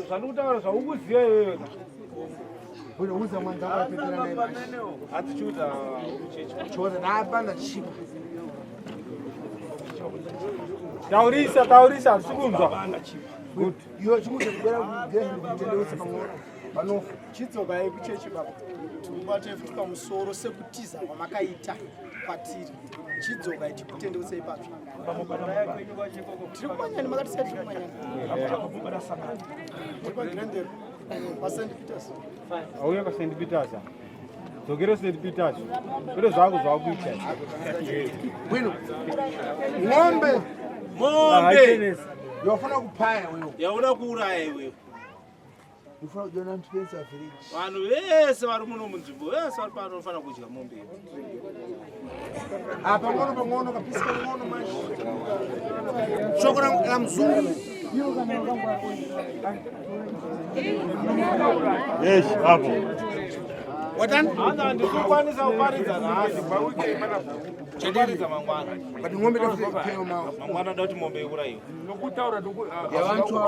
Zvandikutaura zvaukuziva iwewe ka. uza mwanza apetera naye mashi Handichiudza kuchechi. choza naapanda chipa Taurisa, taurisa hatisi kunzwa. Good. iwe chimuze kubera kutendeutsa pamwe panofa Chidzokai kuchechi baba, tikubate futi pamusoro sekutiza kwamakaita kwatiri. Chidzokai tikutendeusei patsva. Tiri kumanyani, makatisiya tiri kumanyani. Tiri paGrandero, paSt Peters. Auya pa St Peters. Dzokere St Peters. Kwete zvako zvakuita. bwino ng'ombe Mombe Haichenesi. yofuna kuphaya wewe yauna kuuraya iwewe. ufuna kudyona mtpensa village Vanhu vese vari muno munzvimbo vese vari pano vanofanira kudya mombe iyi. apa ng'ono pang'ono kapisi kang'ono mashi shoko la mzungu Yes, hapo. watani Hanzi handikukwanisa kuparidza nhasi. Kuparidza mangwana. but ng'ombe dafutepeo mawa Mangwana ndoda kuti mombe iurayiwe. yavantu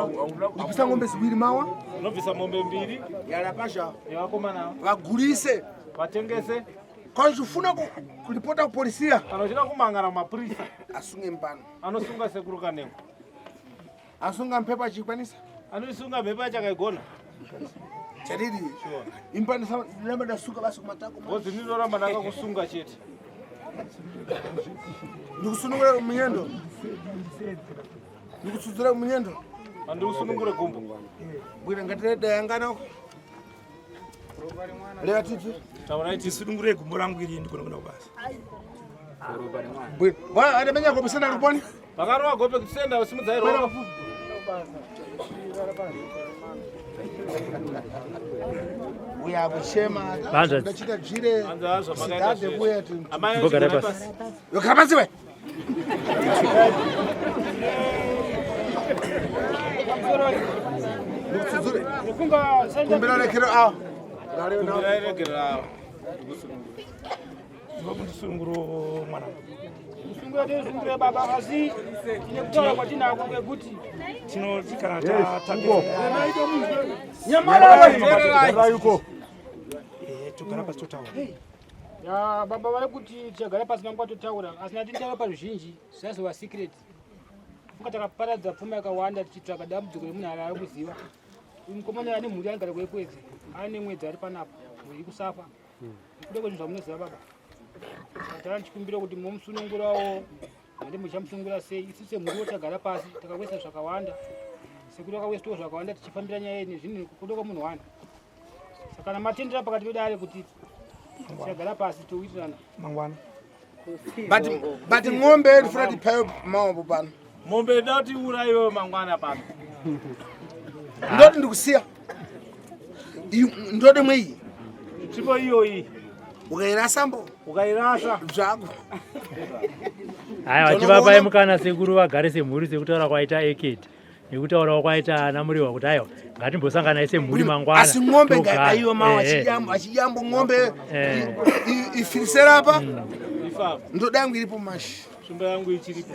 kupisa ng'ombe ziwiri mawa Unobvisa mombe mbiri yalapasha yevakomana vagulise vatengese kana uchifuna kulipota kupolisiya kana uchida kumangana mapurisa asunge mpano anosunga sekuru kanengo. asunga mphepo achikwanisa Anoisunga mhepo yacho akaigona. Chadidi. Imba ndamba ndasuka basi kumatako. Ngozi ndinoramba ndakakusunga chete. Ndikusunungura munyendo. Ndikutsudzura munyendo. Andikusunungure gumbo. Bwira ngatireda yangana uko. Leva titi. Taurai tisunungure gumbo rangu iri ndikona kuenda kubasa. Bwira. Bwana adamenya gobe senda ruponi. Vakarova gobe kusenda simudzai rova. Uya kuchema. Banza. Ndachita dzvire. Anza azvo makaita Sidhadhe kuya ti. Amai Mbogara pasi. Yogara pasi we. Ndikutsudzure. Kumbira rekero awo. Kumbirai regerero ava. Ndinokundisununguro mwana. Kusungura toisungura baba asi tine kutaura kwatinako kwekuti Tinoti kana tapedza. Nyamara we. Eh, togara pasi totaura. Ya baba vari kuti tichagara pasi manguva totaura asi natitaura paruzhinji zvisazova secret. Funga takaparadza pfuma yakawanda tichitsvaga dambudziko remunhu ari ari kuziva. Uyu mukomana ane mhuri anogara kuEkwedzi ane mwedzi ari panapa mhuri iri kusafa nekuda kwezvinhu zvamunoziva baba. Saka tava tichikumbira kuti momusunungurawo handi muchamusunungura sei isu semhuriwo tagara pasi takawesa zvakawanda sekuru vakawesitawo zvakawanda tichifambira nyaya iyi nezvinhu kuda kwemunhu wani. Saka kana matendera pakati pedare kuti tichagara pasi towirirana. Mangwana. But but ng'ombe yedu funa tipayo maombo pano. Mombe ida kuti iuraiwe mangwana pano. Ndoti ndikusiya. Ndode mwei. Tsvimbo iyoyi. Ukairasa mbo. Ukairasa. Zvako. Haiwa chivapai mukana sekuru vagare semhuri sekutaura kwaita Ekedi nekutaurawo kwaita ana Murehwa kuti aiwa ngatimbosanganai semhuri mangwana. Asi ng'ombe togara. ngaibaiwe mawa Eh, eh. achijambo achijambo ng'ombe Eh. ifirisera apa. Ifapo. Ndoda yangu iripo mashi. Tsvimbo yangu ichiripo.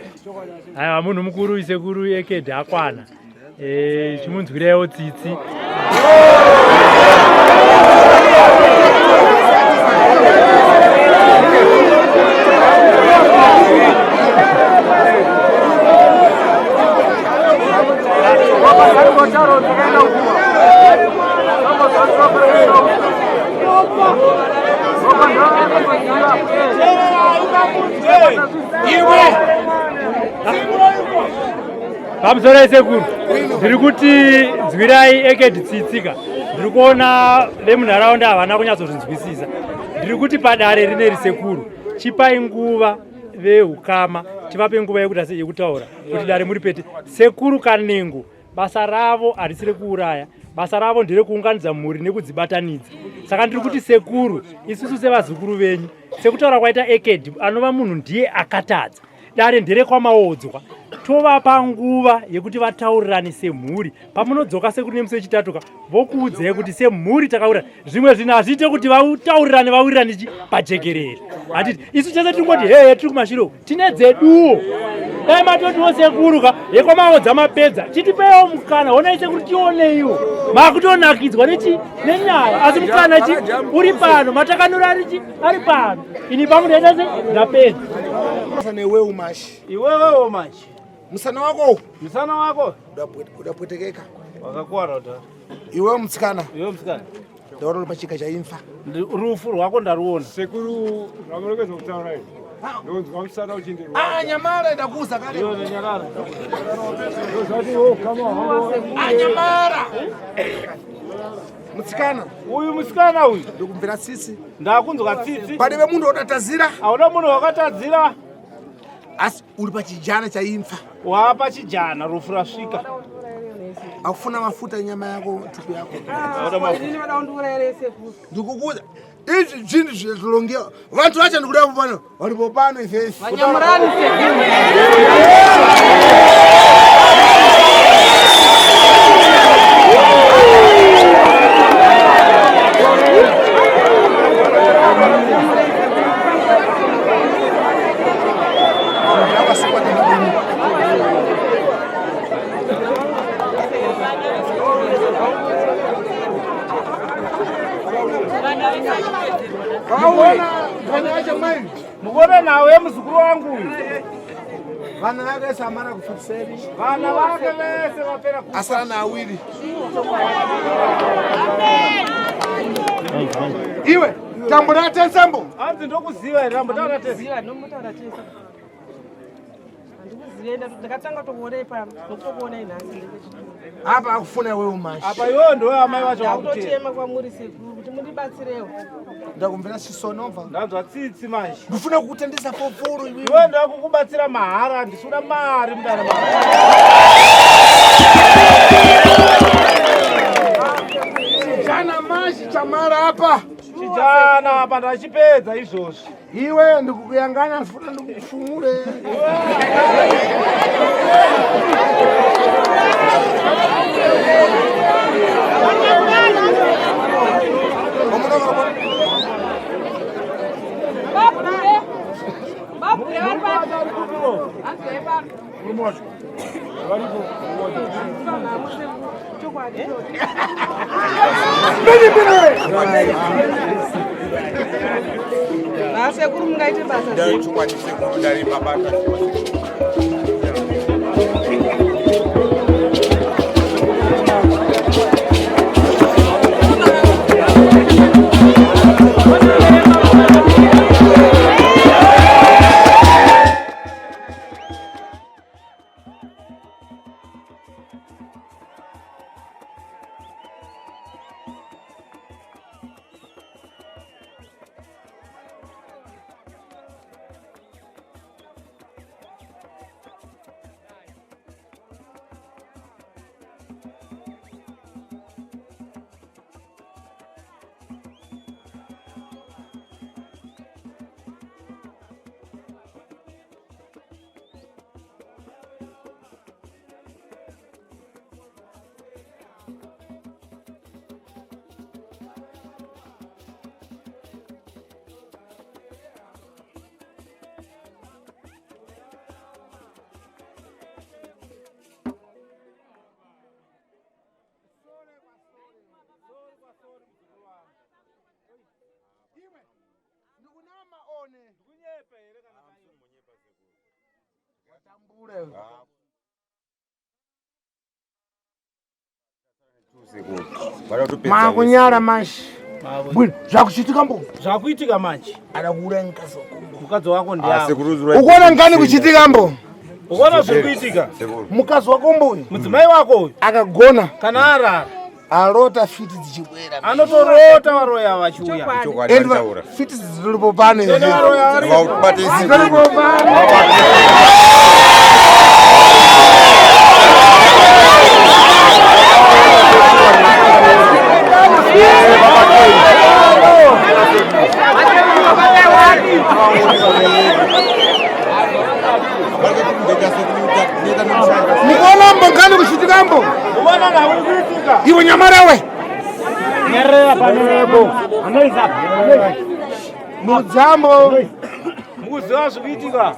Aiwa munhu mukuru sekuru Ekedi akwana. Eh, chimunzwireiwo tsitsi. Iwe. Pamusoro sekuru, ndiri kuti nzwirai Ekedi tsitsika. Ndiri kuona vemunharaunda havana kunyatsozvinzwisisa. Ndiri kuti padare rineri sekuru, chipai nguva veukama, tivape nguva yekuti ase yekutaura kuti dare muri pete. Sekuru Kanengo, basa ravo harisi rekuuraya, basa ravo nderekuunganidza mhuri nekudzibatanidza. Saka ndiri kuti sekuru, isusu sevazukuru venyu, sekutaura kwaita Ekedi, anova munhu ndiye akatadza. Dare nderekwamaodzwa, tovapa nguva yekuti vataurirane semhuri. Pamunodzoka sekuru nemusi wechitatu ka, vokuudzai kuti semhuri takawirirana. Zvimwe zvinhu hazviite kuti vataurirane vawirirane chi pajekerere. Hatiti isu chese tingoti heye tiri kumashure uku tine dzeduwo. Dai matotiwo sekuru ka yekwamaodza mapedza, chitipeiwo mukana, honai sekuru tioneiwo. Makutonakidzwa nechi nenyaya, asi mukana chi uri pano, matakanura ari chi ari pano. Ini pangu ndaita se ndapedza. Newewo mashi. Iwewewo mashi. Musana wako. Musana wako. Udapwetekeka. Wakakuwara uta. Iwe mutsikana. Iwe mutsikana. Ndaona uri pachika chaimfa. Rufu rwako ndaruona. Sekuru zvamurekeza kutaura izvi. Ndonzwa musana uchindirwadza. Ah, nyamara ndakuuza kare. Iwe nyarara. Ndozvati wo kama wangu. Ah, nyamara. Mutsikana. Uyu musikana uyu. Ndikumbira tsitsi. Ndakunzwa tsitsi. Pane vemunhu wakatadzira. Hauna munhu wakatadzira. Asi uri pachijana chaimfa. Wapa chijana rufu rasvika. Akufuna mafuta nyama yako tupu yako. Inini vada kundiurayira sekuru. Ndikukuudza izvi zvinhu zvilongewa. Vantu vacho ndikuda pano varipo pano ifesi. Vanyamurani sekuru. Mukuona nawe muzukuru wangu uyu. Vana vake vese amara kufiriseri. Vana vake vese vapera kufa. Asara naawiri. Iwe tambura tesambo. Hanzi ndokuziva here rambotaura tese. Ziva ndombotaura tese. Handikuzive ndakatanga tokuonai pano nokutokuonai nhasi ndechechipiri. Apa akufuna iwewe mashi. Apa iwewe ndiwe amai vacho vakutera. Ndakutochema kwamuri sekuru kuti mundibatsirewo. Ndakumvera sisonova. Ndanzwa tsitsi manje. Ndifuna kukutendesa foforo iwewe. Iwe ndakukubatsira mahara handisuna mari mudare mako. Chijana mashi chamara apa. Chijana apa ndachipedza izvozvi. Iwe ndikukuyanganya ndifuna ndikufumure. Babure vari papi? Hanzi papi? Chokwadi. Vasekuru mungaite basa. Ndari chokwadi sekuru ndari mabata. Makunyara mashi. Bwino zvakuchitika mbo. Zvakuitika manje. Adakuuraya mukadzi wako. Mukadzi wako ndiye. Ukuona ngani kuchitika mbo? Ukuona zviri kuitika? Mukadzi wako mbo uyu. Mudzimai wako uyu. Akagona. Kana arara. Arota fiti dzichibwera. Anotorota varoya vachiuya. And fiti dziripo pano. Ende varoya varipo. Dziripo pano. Mukuona mbo ngani kuchitika mbo? Ukuona nawe kuitika. Iwe nyamara we. Nyarara pano. Anoisa. Mudzambo. Mukuziva zvikuitika.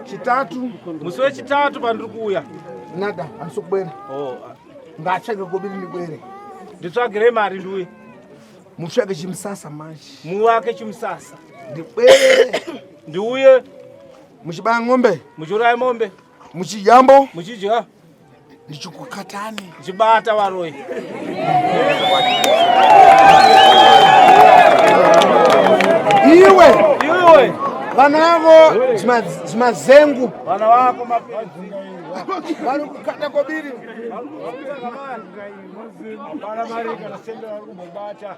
Chitatu. Musi wechitatu pandiri kuuya. Nada, handisi kubwera. Oh. Ngatsvage kobiri ndibwere. Nditsvagire mari ndiuye. Mutsvage chimusasa manje. Muvake chimusasa. Ndibwere. Ndiuye. Muchibaya ng'ombe. Muchiuraya mombe. Muchijambo. Muchidya. Ndichikukatani. Ndichibata varoyi. Iwe. Iwe. Vana vako zvimazengu. Vana vako mapenzi. Vari kukata kobiri. Hapana mari kana sende vari kumbobata.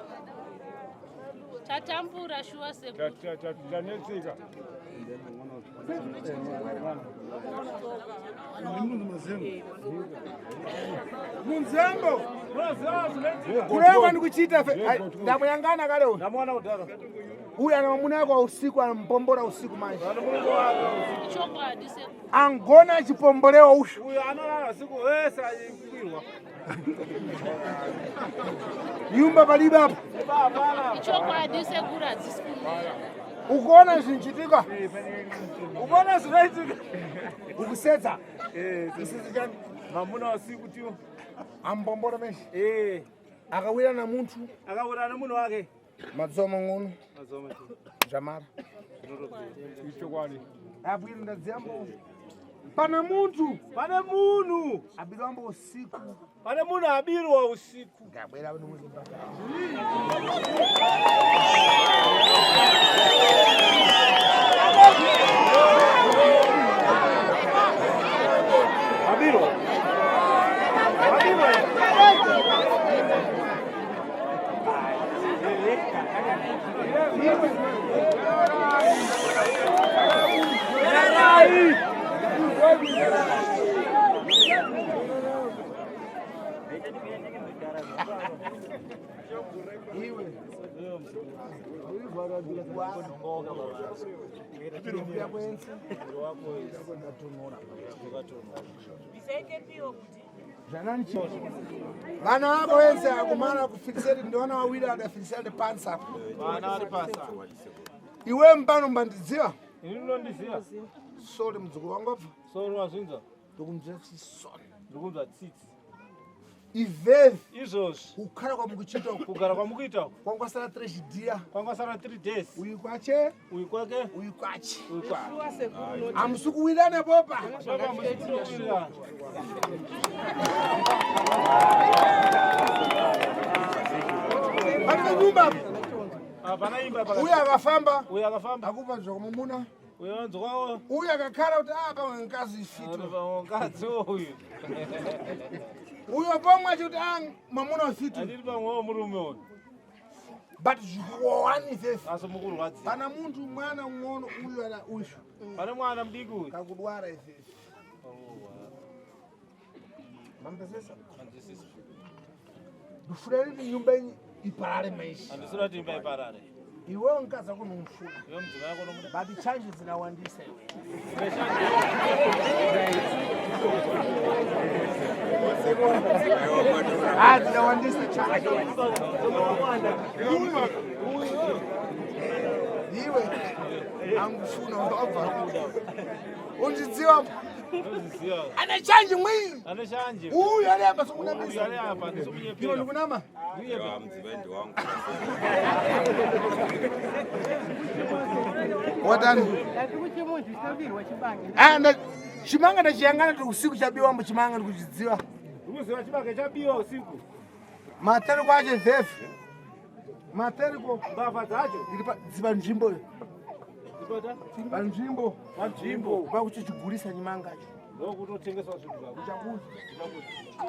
Tatambura shuwa sekuru. Tanetseka. Munzembo. Kureva ndikuchiita ndamuyangana kale uyu. Ndamuona kudhara. Uyu ana mwamuna wako usiku anambombora usiku manje. Ichokwadi sekuru. Angona achipombolewa uyu. Uyu anorara usiku wese achikwirwa. Nyumba palibe apa. Ichokwadi sekuru hadzisi kumira. Ukuona zvinchitika. Ukuona zvinoitika. Ukusetsa. Isisi chani. Mamuna usiku tiwo. Ambombora meshe. Eh. Akawira na muntu. Akawira nemunhu wake. Madzomo ng'ono. Madzoma chii. Zvamara. Ichokwadi. Abwino ndadziyambo. Pana muntu. Pane munhu. Abirwa mbo usiku. Pane munhu abirwa usiku. Ngabwera nomuzimbabwe. Abirwa. Abirwa. Vana vako vese akumana kufikseri ndiona wawili adafikseri pansi apo. Vana vari pasi apa. Iwe mpano mbandidziva. Ini ndinondiziva. Sori mudzukuru wangu abva. Sori wazvinzwa. Ndokunzwa tsitsi. Ndokunzwa tsitsi. Ivevi. Izvozvi. Kukara kwamukuchiita uku. Kugara kwamukuita uku. Kwangwasara 3 dia. Kwangwasara 3 days. Uyu kwache. Uyu kwake. Uyu kwache. Uyu kwake. Hamusi kuwirana popa. Baba hamusi kuwirirana. Pane nyumba apa. Hapana imba pakati. Uyu akafamba. Uyu akafamba. Akupa zvakumumuna. Uyu anzwawo. Uyu akakara kuti apa mukadzi ifito. Mukadzi uyu. Uyu pomwe achikuti ah mwamuna ufito. Andiri pamwewo murume uyu. But zvikuwani izvezvi. Asi mukurwadziwa. Pana muntu mwana mung'ono uyu ana uyu. Pane mwana mudiki uyu. Kakudwara izvezvi. Mamvesesa? Ndifuna kuti nyumba yenyu iparare maisha. Handisina kuti imba iparare. Iwewe mukadzi wako unomufuna. Iwe mudzimai wako unomuda. But change dzinawandisa iwe. Ah, dzinawandisa change. Iwe angufuna wabva. Undidziwa ane change mwii. Ane change. Uyu ari apa sokunamisa. Uyu ari apa ndisikunyepera. Iwe ndikunama. Mudzimai ndiwangu. Watani? Ah, chimanga ndachiyangana kuti usiku chabiwa mbo chimanga ndikuchidziwa. Ndikuziva chibage chabiwa usiku. Matereko acho vhevhe. Matereko. Mbavha dzacho. Iri dzipa nzvimbo iyo. Dzipata? Panzvimbo. Panzvimbo. Kwakuchichigurisa chimanga acho. Ndokutotengeswa zvinhu zvako. Uchakuza.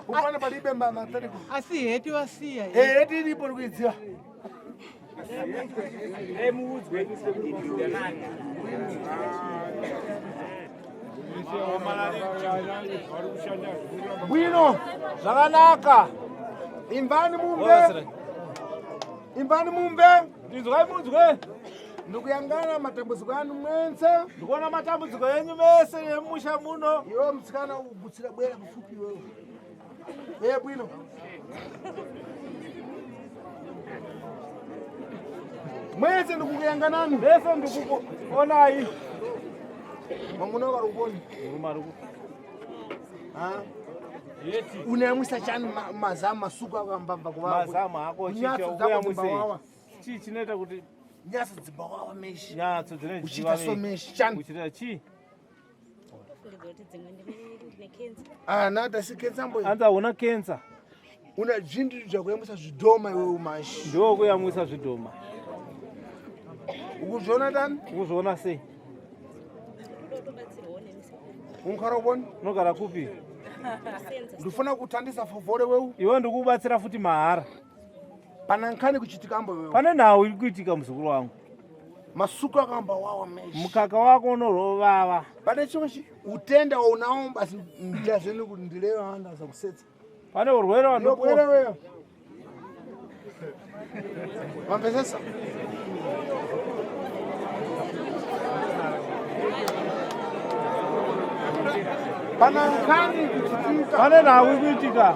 Upana palibe matereko. Asi heti wasiya. Eh, heti iripo ndikuidziwa. Bwino. Zvakanaka. Imbani mumbe. Imbani mumbe. Ndinzwai munzwe. Ndikuyangana matambudziko anu mwense. Ndikuona matambudziko enyu mese emusha muno. Iwe mutsikana ugutsira bwera kufupi iwewe. Eh bwino. Mwese ndikukuyanganani. Mese ndikukuonai. Mwamuna wako arikuponi. Murume ari Ha? Unayamwisa chani mazamu masuku ako ambamba kuvawa. Mazamu ako Nyatso chicha dzako ukuyamwisei. dzimbawawa. Chii chinoita kuti Nyatso dzimbawawa meshi. nyatso dzinodyiwa Uchiita so meshi chani. Uchiita chii? Ah, nata sikenza mbo. Anza una kensa. Una zvintu zvakuyamwisa zvidhoma iwewe mashi. Ndiwo kuyamwisa zvidhoma. Ukuzviona tani? Ukuzviona sei? Unogara kuponi? Unogara kupi? Ndifuna kutandisa fovore wewe. Iwe ndikubatsira futi mahara. Pana nkhani kuchitika mbo wewe. Pane nhau iri kuitika muzukuru wangu. Masuku akamba wawa meshi. Mukaka wako unorovava. Pane chimwe utenda waunawo basi ndazveni kuti ndilewa andaza kusetsa. Pane urwere Ndobwere wewe. Mamvesesa? Pana nkhani kuchitika. Pane nhau iri kuitika.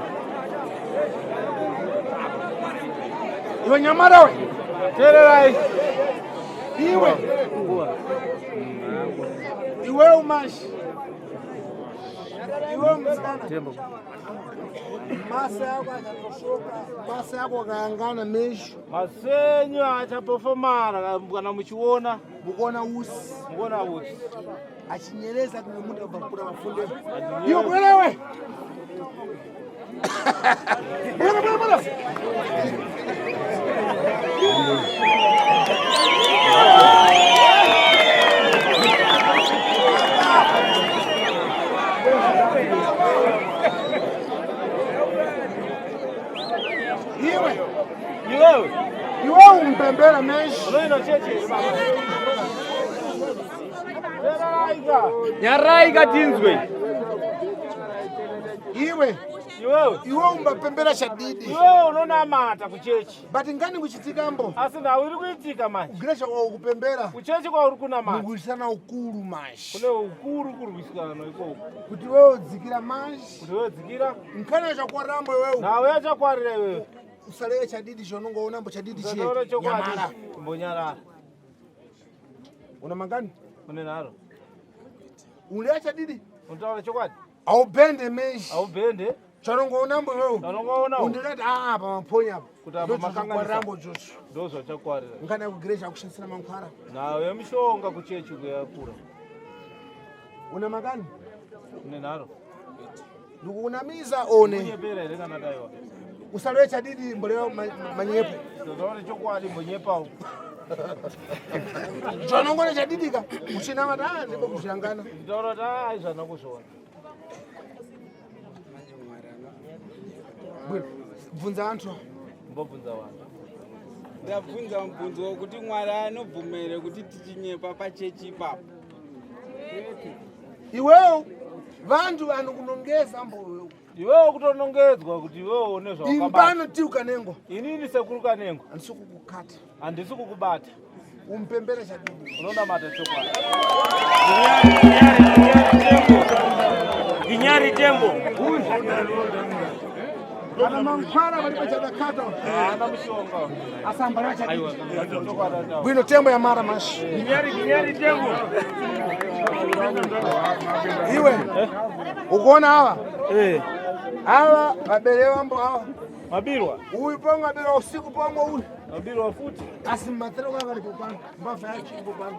Iwe nyamara we. Teererai. Iwe. Iwe umashi. Iwe musikana. Masa yako achatoshoka, masa yako akayangana mesho. Masenyu achapofomara kana muchiona. Mukuona usi. Mukuona usi. Achinyereza kumwe muda kubva mafunde. Iwe bwelewe. Bwele bwele bwele. Iwe. Iwewe. Iwe umpembera meshi. Unoenda cheche. Nyarai katinzwe. Iwe. Iwewe. Iwe umbapembera chadidi. Iwewe unonamata kuchechi. But ngani kuchitikambo? Asi nhau iri kuitika manje. Kugira chakwa Kuchechi kwauri kunamata. Mukurwisana ukuru manje. Kune ukuru kurwisana ikoko. Kuti wewe udzikira manje. Kuti wewe udzikira. Nkana chakwarambo iwewe. Nhau yachakwarira iwewe. Usaleve chadidi chaunongoona mbo chadidi chiye. Usataura chokwadi. Nyamara. Mbonyarara. Una mangani? Une nharo. Uleya chadidi? Unotaura chokwadi. Haubhende meshi. Haubhende. Chaunongoona mbo iwewe. Chaunongoona. Undinati ah apa maponya apa. Kuti apa makanganisa. Rambo jocho. Ndozvachakwarira. Nkana yakugire chakushandisira mankwara. Nhau yemishonga kuchechi kuyakura. Una mangani? Une nharo. Ndikukunamiza one. Unyepera here kana daiwa. Usaleve chadidi mbolewa manyepo. Unotaura chokwadi mbonyepawo. Chaunongoona chadidika uchinamata ah ndipo kuzvangana. Nditaura kuti ah aizvana kuzviona. Bvunza antu. Mbobvunza vanhu. Ndabvunza mubvunzo wokuti Mwari anobvumere kuti tichinyepa pachechi ipapo. Iwewe vantu vanokunongeza mbo Iwewe kutonongedzwa kuti iwewe une zvawakabata. Impano ti ukanengwa. Inini sekuru kanengwa. Handisi kukukata. Handisi kukubata. Umpembera chadidi. Unonamata chokwadi. Ginyari tembo. Ana mankwara vari pachadakata. Haana mushonga. Asamba Aiwa. rachadidi. Chokwadi ataura. Bwino tembo ya mara mashi. Ginyari ginyari tembo. Iwe. Ukuona hawa? Eh. Hawa vabere vambo hawa. Mabirwa. Uyu pamwe abirwa usiku pamwe uyu. Mabirwa futi. Asi matsero kanga ari popano. Mbavha yacho iri popano.